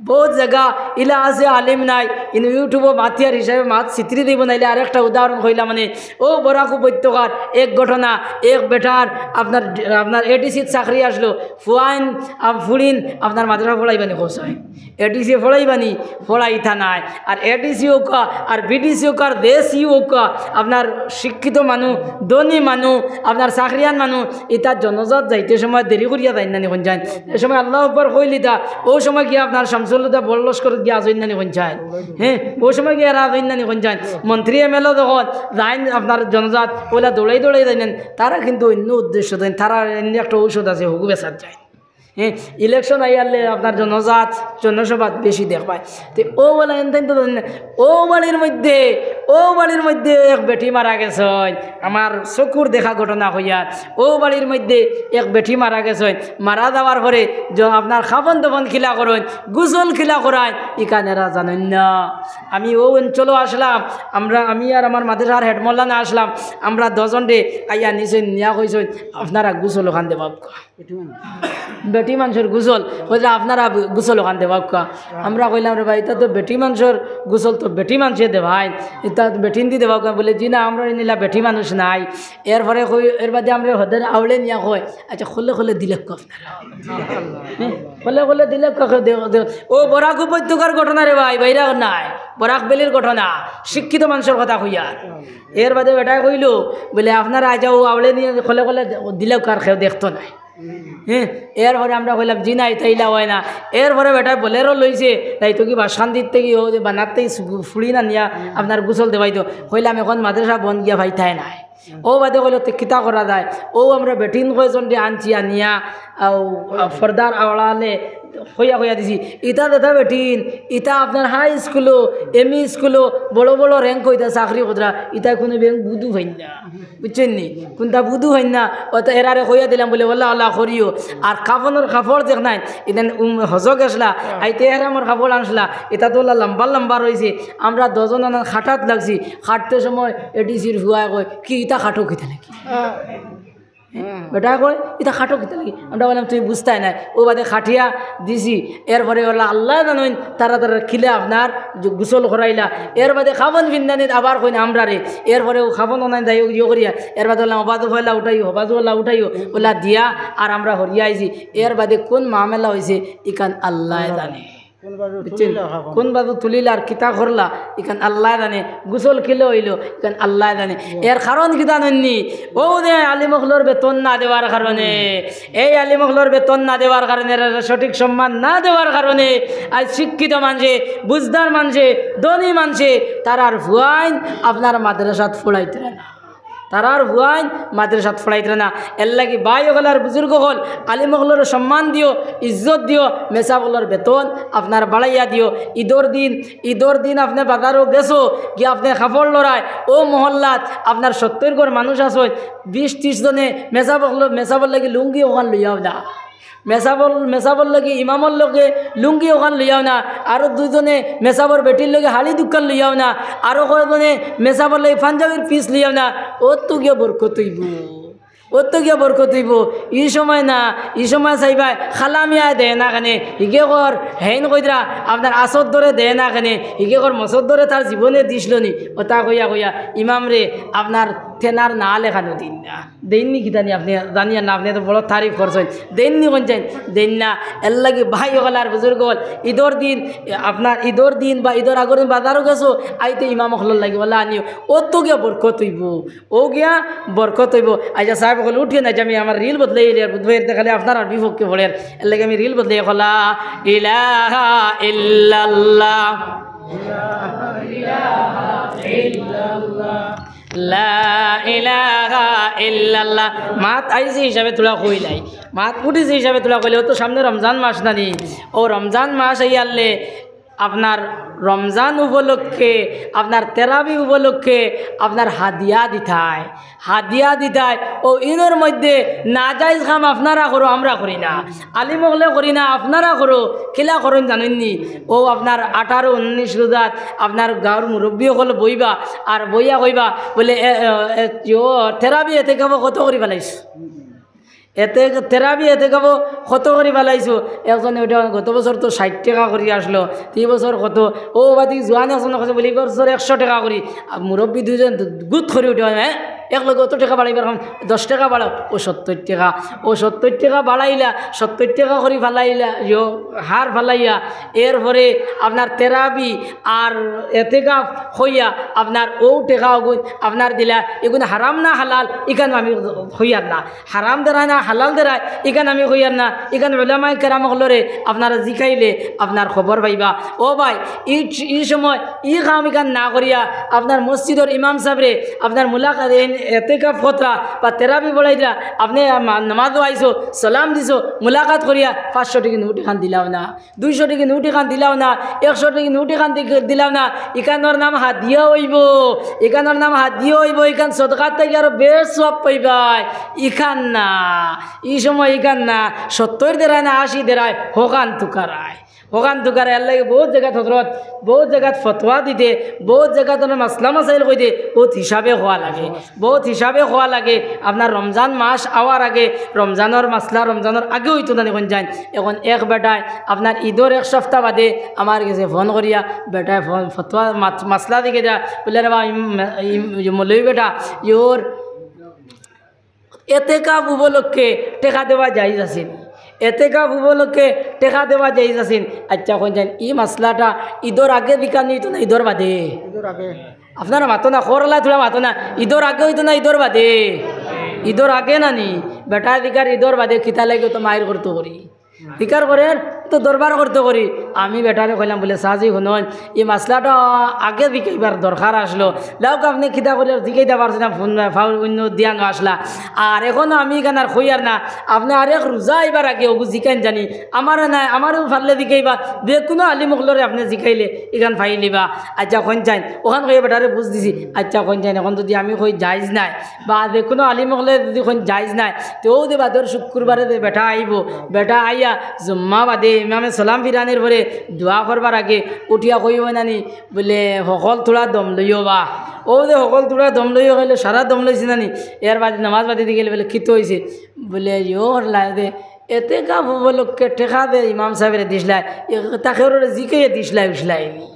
বউত জাগা ইলা আছে, আলিম নাই। ইনো YouTube-ও মাতিয়ার হিসাবে মাত ছিতরি দিবো, নাইলে আরেকটা উদাহরণ কইলাম, মানে, অউ বরাক উপত্যকার এক ঘটনা, এক বেটার আপনার, আপনার এডিসিত চাকরি আছলো, ফুয়াইন, আ, ফুড়িন আপনার মাদ্রাসা পড়াইবানি কছাই। এডিসি পড়াইবানি, পড়াইতা নায়। আর এডিসি অউক্কা, আর বিডিসি অউক্কা, আর জেসি অউক্কা, আপনার শিক্ষিত মানু, ধনী মানু, আপনার চাকরিয়ান মানু, ইতা জনজাত যাইতে সময় দেরি করিয়া যাইন নানি কইন চাইন। যে সময় আল্লাহু আকবার কইলিতা, অউ সময় গিয়া আপনার শামসুল হুদা বড় লস্করত গিয়া আছইন নানি কইন চাইন। হ্যাঁ, অউ সময় গিয়া এরা আছইন নানি কইন চাইন। মন্ত্রী এমএলএ যখন যাইন আপনার জনজাত, অউলা দৌড়াই দৌড়াই যাইন, তারা কিন্তু অইন্য উদ্দেশ্য দেইন, তারা অইন্য একটা ঔষধ আছে, হগু বেচাত যাইন। হ্যাঁ, ইলেকশন আইয়ারলে আপনার জনজাত, জনসভাত বেশি দেখবায়। তে অউ বলা এনতেন তো জানি না। অউ বাড়ির মধ্যে, অউ বাড়ির মধ্যে এক বেটি মারা গেছইন। আমার চকুর দেখা ঘটনা কইয়ার। অউ বাড়ির মধ্যে এক বেটি মারা গেছইন। মারা যাওয়ার পরে য-, আপনার খাফন দফন কিলা করইন, গোসল কিলা করাইন, ইখান এরা জানইন না। আমি অউ অঞ্চলো আছলাম, আমরা, আমি আর আমার মাদ্রাসার হেড মৌলানা আছলাম, আমরা দুইজনরে আইয়া নিছইন, নিয়া কইছইন, "আপনারা গোসল অখান দেওয়াউক্কা।" বেটি মানষর গোসল, কইরা, "আপনারা গোসল অখান দেওয়াউক্কা।" আমরা কইলাম, "রে ভাই, ইতা তো বেটি মানষর গোসল তো বেটি মানষে দেওয়াইন, ইতা বেটিন্দি দেওয়াউক্কা।" বলে, "জি না, আমরার ইনো ইলা বেটি মানুষ নাই।" এরপরে কই, এর বাদে আমরা হদের আওলে নিয়া কই, "আচ্ছা, খোলে খোলে দিলাউক্কা আপনারা।" হ্যাঁ, খোলে খোলে দিলাউক্কা, কেউ দেও, দেও। অউ বরাক উপত্যকার ঘটনা রে ভাই, বাইরা নাই, বরাক ভ্যালির ঘটনা, শিক্ষিত মানষর কথা কইয়ার। এর বাদে বেটায় কইলো, বলে, "আপনারা আইজ অউ আওলে নিয়া খোলে খোলে দিলাউক্কা, কেউ দেখতো নায়।" হ্যাঁ, এরপরে আমরা কইলাম, "জি না, ইতা ইলা অয় না।" এরপরে বেটায় বোলেরো লইছে, তাই তো কি বাসকান্দিত থাকি অউ যে বানারতেই সু-, ফুড়িন আনিয়া আপনার গোসল দেওয়াইতো। কইলাম, "এখন মাদ্রাসা বন্ধ, গিয়া পাইতায় নায়।" অউ বাদে কইলো, "তে কিতা করা যায়?" অউ আমরা বেটিন কয়জনরে আনছি, আনিয়া, অউ, পর্দার আড়ালে কইয়া কইয়া দিছি, "ইতা যেতা বেটিন, ইতা আপনার হাই স্কুলো, এমই স্কুলো বড় বড় র্যাঙ্ক অইতা চাকরি কররা, ইতা কুনু বেং বুধু পাইন না।" বুঝছইন নি? কুনতা বুধু পাইন না, অউ তো এরারে কইয়া দিলাম বলে, "ওলা ওলা করিও।" আর খাফনর খাফড় দেখ নাই, ইদান, উম, হজো গেছলা, আইতে এহরামর খাফড় আনছলা, ইতা তো ওলা লম্বা লম্বা রইছে। আমরা দুইজন আনার খাটাত লাগছি, খাটতে সময় এডিসির ফুয়ায় কয়, "কি ইতা খাটো কিতা নাকি?" বেটায় কয়, "ইতা খাটো কিতা লাগি?" আমরা কইলাম, "তুমি বুঝতায় নায়।" অউ বাদে খাটিয়া দিছি। এরপরে অলা আল্লায় জানইন, তারা তারা কিলা আপনার যে গোসল করাইলা। এরবাদে কাফন ফিন্দানিত আবার কইন আমরারে। এরপরে অউ কাফন অনাইন যাই অউক ইয়ে করিয়া। এরবাদে অলা হবাজু অলা উঠাইও, হবাজু অলা উঠাইও, অলা দিয়া আর আমরা হরিয়া আইছি। এরবাদে কুন মামলা অইছে, ইখান আল্লায় জানে। বুঝছইন? কুন বাজু তুলিলা আর কিতা করলা, ইখান আল্লায় জানে। গোসল কিলা অইলো, ইখান আল্লায় জানে। এর কারণ কিতা জানইননি? অউ যে আলিম অকলর বেতন না দেওয়ার কারণে, এই আলিম অকলর বেতন না দেওয়ার কারণে, এরারে সঠিক সম্মান না দেওয়ার কারণে আইজ শিক্ষিত মানষে, বুঝদার মানষে, ধনী মানষে তারার ফুয়াইন আপনার মাদ্রাসাত পড়াইতরা না। তারার ফুয়াইন মাদ্রাসাত পড়াইতরা না। এরলাগি ভাই অকল আর বুজুর্গ অকল, আলিম অকলর সম্মান দিও, ইজ্জত দিও, মেসাব অকলর বেতন আপনার বাড়াইয়া দিও। ইদর দিন, ইদর দিন আপনে বাজারো গেছো, গিয়া আপনে কাপড় লড়ায়, অউ মহল্লাত আপনার সত্তইর ঘর মানুষ আছইন, বিশ তিশ জনে মেসাব অকল, মেসাবর লাগি লুঙ্গি অখান লইয়াও না। মেসাবর, মেসাবর লাগি ইমামর লগে লুঙ্গি অখান লইয়াও না। আরো দুইজনে মেসাবর বেটির লগে হালি দুখান লইয়াও না। আরো কয়জনে মেসাবর লাগি পাঞ্জাবির পিস লইয়াও না। অতো গিয়া বরকত অইবো, অতো গিয়া বরকত অইবো। ই সময় না, ই সময় চাইবায়, কালা মিয়ায় দেয় না কেনে, হিগে কর, হেইন কইতরা, আপনার আসর ধরে দেয় না কেনে, হিগে কর, মসর ধরে তার জীবনে দিছলো নি। অতা কইয়া কইয়া ইমামরে আপনার তেনার না লেখানো দিন না। দেইননি কিতা নি আপনে জানিয়ার না, আপনে তো বড় তারিফ করছইন। দেইননি কইন চাইন, দেইন না। এরলাগি ভাই অকল আর বুজুর্গ অকল, ইদর দিন, আপনার ইদর দিন বা ইদর আগর দিন বাজারো গেছো, আইতে ইমাম অকলর লাগি অলা আনিও, অতো গিয়া বরকত অইবো, অউ গিয়া বরকত অইবো। আইচ্ছা সাব অকল উঠিয়া না, আমি আমার reel বদলাই এলি আর বুধবাইর দেখালে আপনারার বিপক্ষে পড়ের, এরলাগি আমি reel বদলাই অলা ইলাহা ইল্লাল্লাহ। লা ইলাহা ইল্লাল্লাহ। মাত আইছে হিসাবে থুড়া কইলাই, মাত উঠিছে হিসাবে থুড়া কইলাই। অউ তো সামনে রমজান মাস নানি, অউ রমজান মাস আইয়ারলে আপনার রমজান উপলক্ষে, আপনার তেরাবি উপলক্ষে আপনার হাদিয়া দিতায়, হাদিয়া দিতায়। অউ ইনর মধ্যে নাজাইজ কাম আপনারা করো, আমরা করি না, আলিম অকলে করি না, আপনারা করো। কিলা করইন জানইননি? অউ আপনার আঠারো উনিশ রোজাত আপনার গাঁওর মুরব্বি অকল বইবা, আর বইয়া কইবা বুলে, এ, এ, এ, ইয়ো, তেরাবি এতেকাফো কত করি ফালাইছো? এতে তেরাবি এতেকাফো কত করি ফালাইছো? একজনে উঠি, গত বছর তো ষাইট টেকা করি আছলো, তে ই বছর কত? অউ বাদে জোয়ান একজনে কইছে বুলে, ই বছর একশো টেকা করি। আর মুরব্বি দুইজন গুত করি উঠি, হে, একলগে অত টেকা বাড়াইবার কাম, দশ টেকা বাড়াও। অউ সত্তইর টেকা, অউ সত্তইর টেকা বাড়াইলা, সত্তইর টেকা করি ফালাইলা, ইয়ো, হার ফালাইয়া, এরপরে আপনার তেরাবি আর এতেকাফ কইয়া আপনার অউ টেকা অগুন আপনার দিলা, ইগুন হারাম না হালাল, ইখান আমি কইয়ার না। হারাম দেরায় না হালাল দেরায়, ইখান আমি কইয়ার না। ইখান উলামায়ে কেরাম অকলরে আপনারা জিকাইলে আপনার খবর পাইবা। ও ভাই, ই, ই সময় ই কাম ইখান না করিয়া আপনার মসজিদর ইমাম সাবরে আপনার মুলাকাত, এই এতেকাফ করতরা বা তেরাবি পড়াইতরা, আপনে মা-, নামাজো আইছো, সালাম দিছো, মুলাকাত করিয়া পাঁচশো টেকা নোট ইখান দিলাও না, দুইশো টেকা নোট ইখান দিলাও না, একশো টেকা নোট ইখান দি-, দিলাও না, ইখানর নাম হাদিয়া অইবো, ইখানর নাম হাদিয়া অইবো, ইখান সদকার থাকি আরো বেশ সওয়াব পাইবায়। ইখান না, ই সময় ইখান না, সত্তইর দেরায় না আশি দেরায়, হখান তুকারায়, হখান তুকারায়। এরলাগি বউত জাগাত হজরত, বউত জাগাত ফতোয়া দিতে, বউত জাগাত অনো মাসলা মাসাইল কইতে, বউত হিসাবে কওয়া লাগে। বউত হিসাবে কওয়া লাগে। আপনার রমজান মাস আওয়ার আগে, রমজানর মাসলা রমজানর আগে অইতো না, অখন যাইন। অখন এক বেটায় আপনার ইদর এক সপ্তাহ বাদে আমার গেছে ফোন করিয়া, বেটায় ফোন, ফতোয়া মাত-, মাসলা দিকে যা, বুলে, "রে বা, ইম-, ইম-, ইম-, মৌলভী বেটা, ইয়র এতেকাফ উপলক্ষে টেকা দেওয়া জায়েজ আছে নি? এতেকাফ উপলক্ষে টেকা দেওয়া জায়েজ আছে নি?" আচ্ছা, অখন যাইন, ই মাসলাটা ইদর আগে দিকানি অইতো না ইদর বাদে? ইদর আগে। আপনারা মাতো না, খরলা থুড়া মাতো না। ইদর আগে অইতো না ইদর বাদে? ইদর আগে না নি? বেটায় দিকার ইদর বাদে, কিতা লাগি তো মাইর করতো করি। দিকার করের তো দরবার করতো করি। আমি বেটারে কইলাম বুলে, "চাচি হুনইন, ই মাসলাটা আগে জিকাইবার দরকার আছলো। যাউক আপনে কিতা করি আর জিকাইতা পারছইন না, ফোন, ফাউল অইন্য দিয়া নো আছলা। আর অখনো আমি ইখান আর কইয়ার না। আপনে আরেক রোজা আইবার আগে অগু জিকাইন জানি। আমারে নায়, আমারেও পারলে জিকাইবা। যেকুনু আলিম অকলরে আপনে জিকাইলে ইখান পাইলিবা।" আচ্ছা, অখন যাইন। অখান কইয়া বেটারে বুঝ দিছি। আচ্ছা, অখন যাইন। অখন যুদি আমি কই জায়েজ নায়, বা যেকুনু আলিম অকলে যুদি কইন জায়েজ নায়, তে অউ যে বাদর শুক্রবারে যে বেটা আইবো, বেটা আইয়া জুম্মা বাদে ইমামে সালাম ফিরানির পরে দোয়া করবার আগে উঠিয়া কইবো না নি, বুলে, "হকল থুড়া দম লইও বা।" অউ যে হকল থুড়া দম লইও কইলে সারা দম লইছে না নি, এর বাদে নামাজ বাদে দি গেলে বুলে, "কিতা অইছে?" বুলে, "ইয়ো হরলা দে, এতেকাফ উপলক্ষে টেকা দে ইমাম সাবরে দিছলায়, ইতা কেউরে জিকাইয়া দিছলায় উছলায় নি।"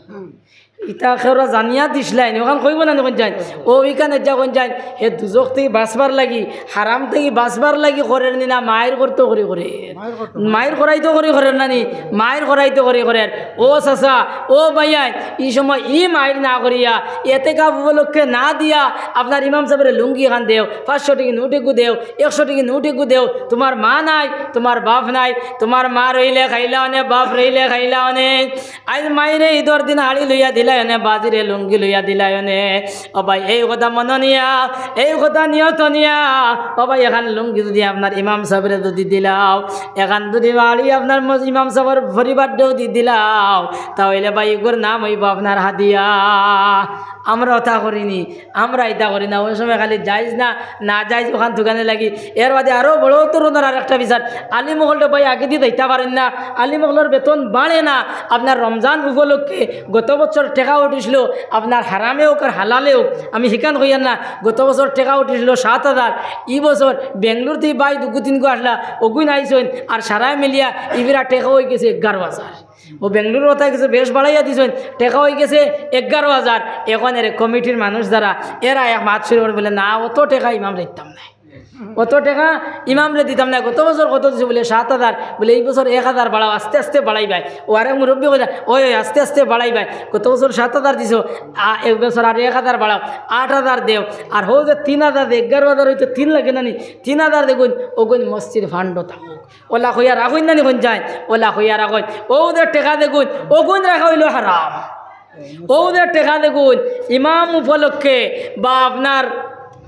ইতা কেউরে জানিয়া দিছলায় নি, অখান কইবো না নি কইন যাইন। অউ ইখান ইজা কইন যাইন, হে দুজখ থাকি বাঁচবার লাগি, হারাম থাকি বাঁচবার লাগি করের নি না, মাইর করতো করি করের। মাইর করতো। মাইর করাইতো করি করের না নি, মাইর করাইতো করি করের। ও চাচা, ও ভাইয়াইন, ই সময় ই মাইর না করিয়া, এতেকাফ উপলক্ষে না দিয়া, আপনার ইমাম সাবরে লুঙ্গি খান দেও, পাঁচশো টেকি নোট এগু দেও, একশো টেকি নোট এগু দেও। তুমার মা নাই, তুমার বাপ নাই, তুমার মা রইলে খাইলা অনে, বাপ রইলে খাইলা অনে। আইজ মাইরে ইদর দিন হাড়ি লইয়া দিলায় অনে, বাজিরে লুঙ্গি লইয়া দিলায় অনে। ও ভাই, এই কথা মনো নিয়া, এই কথা নিয়ত নিয়া, ও ভাই, এখান লুঙ্গি যুদি আপনার ইমাম সাবরে যুদি দিলাও, এখান যুদি হাড়ি আপনার মস-, ইমাম সাবর পরিবাররেও দি দিলাও, তা অইলে ভাই, ইগুর নাম অইবো আপনার হাদিয়া। আমরা অতা করি নি, আমরা ইতা করি না। অউ সময় খালি জাইজ না, না জাইজ অখান তুকানি লাগি। এর বাদে আরো বড় ধরনর আরেকটা বিচার, আলিম অকলরে ভাই আগেদি যাইতা পারইন না, আলিম অকলর বেতন বাড়ে না। আপনার রমজান উপলক্ষে গত বছর টেকা উঠিছিল, আপনার হারামে অউক আর হালালে অউক, আমি হিখান কইয়ার না, গত বছর টেকা উঠিছিল সাত হাজার, ই বছর বেঙ্গালুরু থাকি ভাই দুগু তিনগু আছলা, অগুইন আইছইন, আর সারায় মিলিয়া ইবিরা টেকা অইগেছে এগারো হাজার। অউ বেঙ্গালুরু অতায় গেছে বেশ বাড়াইয়া দিছইন, টেকা অইগেছে এগারো হাজার। এখন এরে কমিটির মানুষ যারা, এরা এক মাত শুরু করি বুলে, "না, অত টেকা ইমামরে দিতাম নায়, অত টেকা ইমামরে দিতাম নায়।" গত বছর কত দিছো? বুলে, "সাত হাজার।" বুলে, "এই বছর এক হাজার বাড়াও, আস্তে আস্তে বাড়াইবায়।" অউ আরেক মুরব্বি কইরা, "ওই, ওই, আস্তে আস্তে বাড়াইবায়। গত বছর সাত হাজার দিছো, আ, এক বছর আরো এক হাজার বাড়াও, আট হাজার দেও। আর হউ যে তিন হাজার দে, এগারো হাজার অইতে তিন লাগে না নি, তিন হাজার দেগুন, অগুন মসজিদ ফান্ডো থাকউক।" অলা কইয়া রাখইন না নি কইন যাইন, অলা কইয়া রাখইন। অউ যে টেকা দেগুন, অগুন রাখা অইলো হারাম। অউ যে টেকা দেগুন, ইমাম উপলক্ষে বা আপনার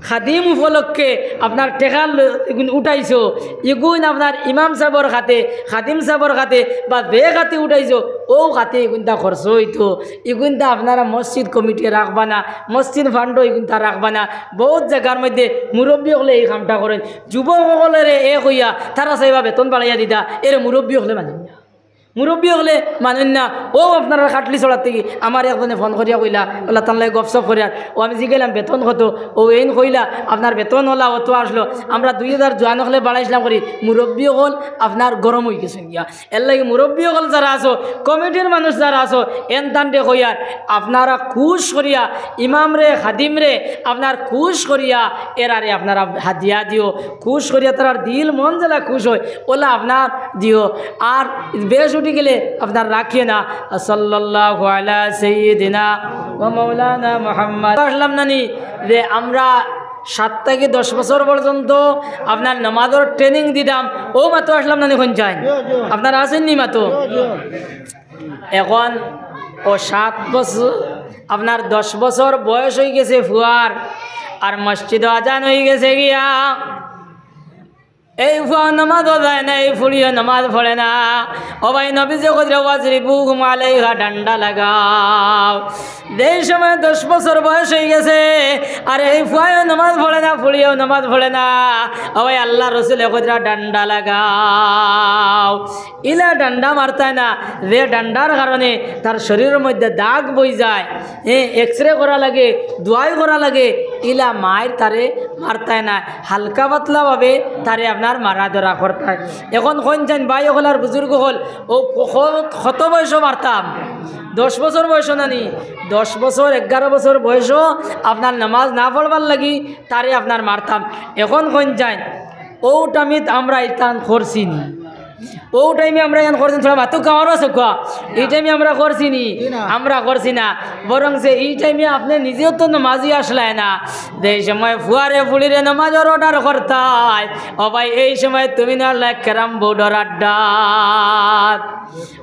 খাদিম উপলক্ষে আপনার টেকা ল-, ইগুন উঠাইছো, ইগুন আপনার ইমাম সাবর খাতে, খাদিম সাবর খাতে বা যে খাতে উঠাইছো, অউ খাতে ইগুনতা খরচ অইতো, ইগুনতা আপনারা মসজিদ কমিটিয়ে রাখবা না, মসজিদ ফান্ডো ইগুনতা রাখবা না। বউত জাগার মধ্যে মুরব্বি অকলে ই কামটা করইন। যুবক অকলরে এ কইয়া তারা চাইবা বেতন বাড়াইয়া দিতা, এরে মুরব্বি অকলে মানইন না। মুরব্বি অকলে মানইন না। অউ আপনারার খাটলি ছড়ার থাকি আমার একজনে ফোন করিয়া কইলা, অলা তান লগে গপসপ করিয়ার, অউ আমি জিগাইলাম, "বেতন কত?" অউ এইন কইলা, "আপনার বেতন অলা অত আছলো, আমরা দুই হাজার জোয়ান অকলে বাড়াইছলাম করি।" মুরব্বি অকল আপনার গরম অইগেছইন গিয়া। এরলাগি মুরব্বি অকল যারা আছো, কমিটির মানুষ যারা আছো, এন তানরে কইয়ার, আপনারা খুশ করিয়া ইমামরে, খাদিমরে, আপনার খুশ করিয়া এরারে আপনারা হাদিয়া দিও। খুশ করিয়া তারার দিল মন যেলা খুশ অয়, অলা আপনার দিও। আর বেশ উঠি গেলে আপনার রাখিও না। সাল্লাল্লাহু আলা সাইয়্যিদিনা ওয়া মাওলানা মুহাম্মদ। আছলাম না নি যে আমরা সাত থাকি দশ বছর পর্যন্ত আপনার নামাজর training দিতাম, অউ মাতো আছলাম না নি কইন যাইন? আপনারা আছইন নি মাতো? এখন অউ সাত বছর, আপনার দশ বছর বয়স অইগেছে ফুয়ার, আর মসজিদো আজান অইগেছে গিয়া। এই ফুয়াও নামাজো যায় না, এই ফুড়িও নামাজ পড়ে না। ও ভাই, নবীজি কইরা, "ওয়াজরিবুহুম আলাইহা", ডান্ডা লাগাও। যেই সময় দশ বছর বয়স অইগেছে, আর এই ফুয়ায়ও নামাজ পড়ে না, ফুড়িও নামাজ পড়ে না, ও ভাই, আল্লার রসুলে কইরা, "ডান্ডা লাগাও।" ইলা ডান্ডা মারতায় না, যে ডান্ডার কারণে তার শরীরর মধ্যে দাগ বই যায়, হ্যাঁ, X-ray করা লাগে, দোয়াই করা লাগে, ইলা মাইর তারে মারতায় না, হালকা পাতলা ভাবে তারে আপনার মারা ধরা করতায়। এখন কইন যাইন ভাই অকল আর বুজুর্গ অকল, অউ ক-, ক-, কত বয়সো মারতাম? দশ বছর বয়সো না নি? দশ বছর, এগারো বছর বয়সো আপনার নামাজ না পড়বার লাগি তারে আপনার মারতাম। এখন কইন যাইন, অউ টাইমে আমরা ইতান করছি নি? অউ টাইমে আমরা ইয়ান করছি নি? থুড়া মাতউক্কা, আওয়াজ আছে কা? ই টাইমে আমরা করছি নি? জি না। আমরা করছি না। বরং যে ই টাইমে আপনে নিজেও তো নামাজি আছলায় না। যেই সময় ফুয়ারে ফুড়িরে নামাজর order করতায়, ও ভাই, এই সময় তুমি না অইলে carrom board-র আড্ডাত।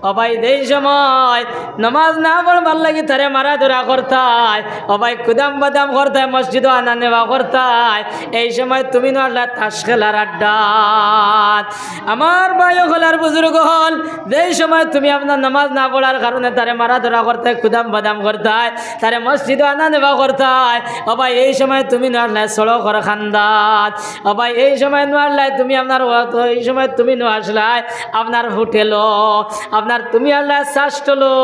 ও ভাই, যেই সময় নামাজ না পড়বার লাগি তারে মারা ধরা করতায়, ও ভাই, কুদাম বাদাম করতায়, মসজিদো আনা নেওয়া করতায়, এই সময় তুমি না অইলে তাস খেলার আড্ডাত। আমার ভাই, হকল আর বুজুর্গ হকল, যেই সময় তুমি আপনার নামাজ না পড়ার কারণে তারে মারা ধরা করতায়, কুদাম বাদাম করতায়, তারে মসজিদো আনা নেওয়া করতায়, ও ভাই, এই সময় তুমি নু আসলায় সড়কর কান্দাত, ও ভাই, এই সময় নু আসলায় তুমি আপনার অত-, এই সময় তুমি নু আসলায় আপনার হোটেলো, আপনার তুমি আসলায় চা স্টলো,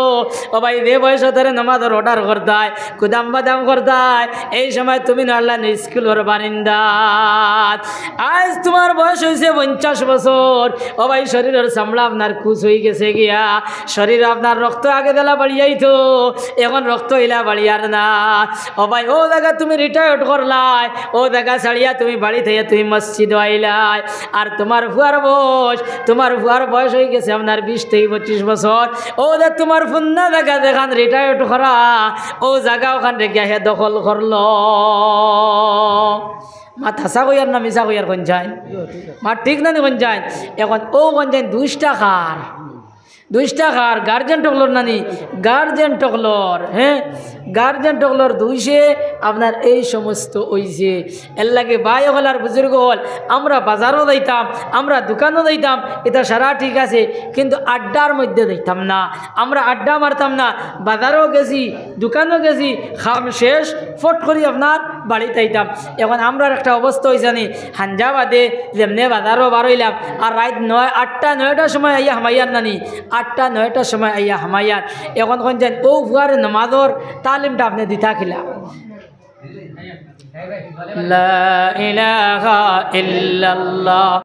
ও ভাই, যে বয়সো তারে নামাজর অর্ডার করতায়, কুদাম বাদাম করতায়, এই সময় তুমি নু আসলায় নু স্কুলর বারিন্দাত। আইজ তুমার বয়স অইছে পঞ্চাশ বছর, ও ভাই, শরীরর চামড়া আপনার কুচ অইগেছে গিয়া, শরীরো আপনার রক্ত আগে যেলা বাড়িয়াইতো, এখন রক্ত ইলা বাড়িয়ার না। ও ভাই, অউ জাগা তুমি রিটায়ার্ড করলায়, অউ জাগা ছাড়িয়া তুমি বাড়িত আইয়া তুমি মসজিদো আইলায়, আর তুমার ফুয়ার বয়স, তুমার ফুয়ার বয়স অইগেছে আপনার বিশ থাকি পঁচিশ বছর। অউ যে তুমার ফুন্না জাগা যেখান রিটায়ার্ড করা, অউ জাগা অখানরে গিয়া হে দখল করলো। মাত হাছা কইয়ার না মিছা কইয়ার কইন চাইন? মাত ঠিক না নি কইন চাইন? এখন অউ কইন চাইন দুষটা কার? দুষটা কার? গার্জেন হকলর না নি? গার্জেন হকলর, হে? গার্জেন হকলর দুষে আপনার এই সমস্ত অইছে। এরলাগি ভাই হকল আর বুজুর্গ হকল, আমরা বাজারো যাইতাম, আমরা দোকানো যাইতাম, ইতা সারা ঠিক আছে, কিন্তু আড্ডার মধ্যে যাইতাম না, আমরা আড্ডা মারতাম না। বাজারো গেছি, দোকানো গেছি, কাম শেষ, ফট করি আপনার বাড়িত আইতাম। এখন আমরার একটা অবস্থা অইছে নি, হাঞ্জা বাদে যেমনে বাজারো বার অইলাম, আর রাইত নয়, আটটা নয়টার সময় আইয়া হামাইয়ার না নি, আটটা নয়টার সময় আইয়া হামাইয়ার। এখন কইন চাইন, অউ ফুয়ারে নামাজর তালিমটা আপনে দিতা কিলা? লা ইলাহা ইল্লাল্লাহ।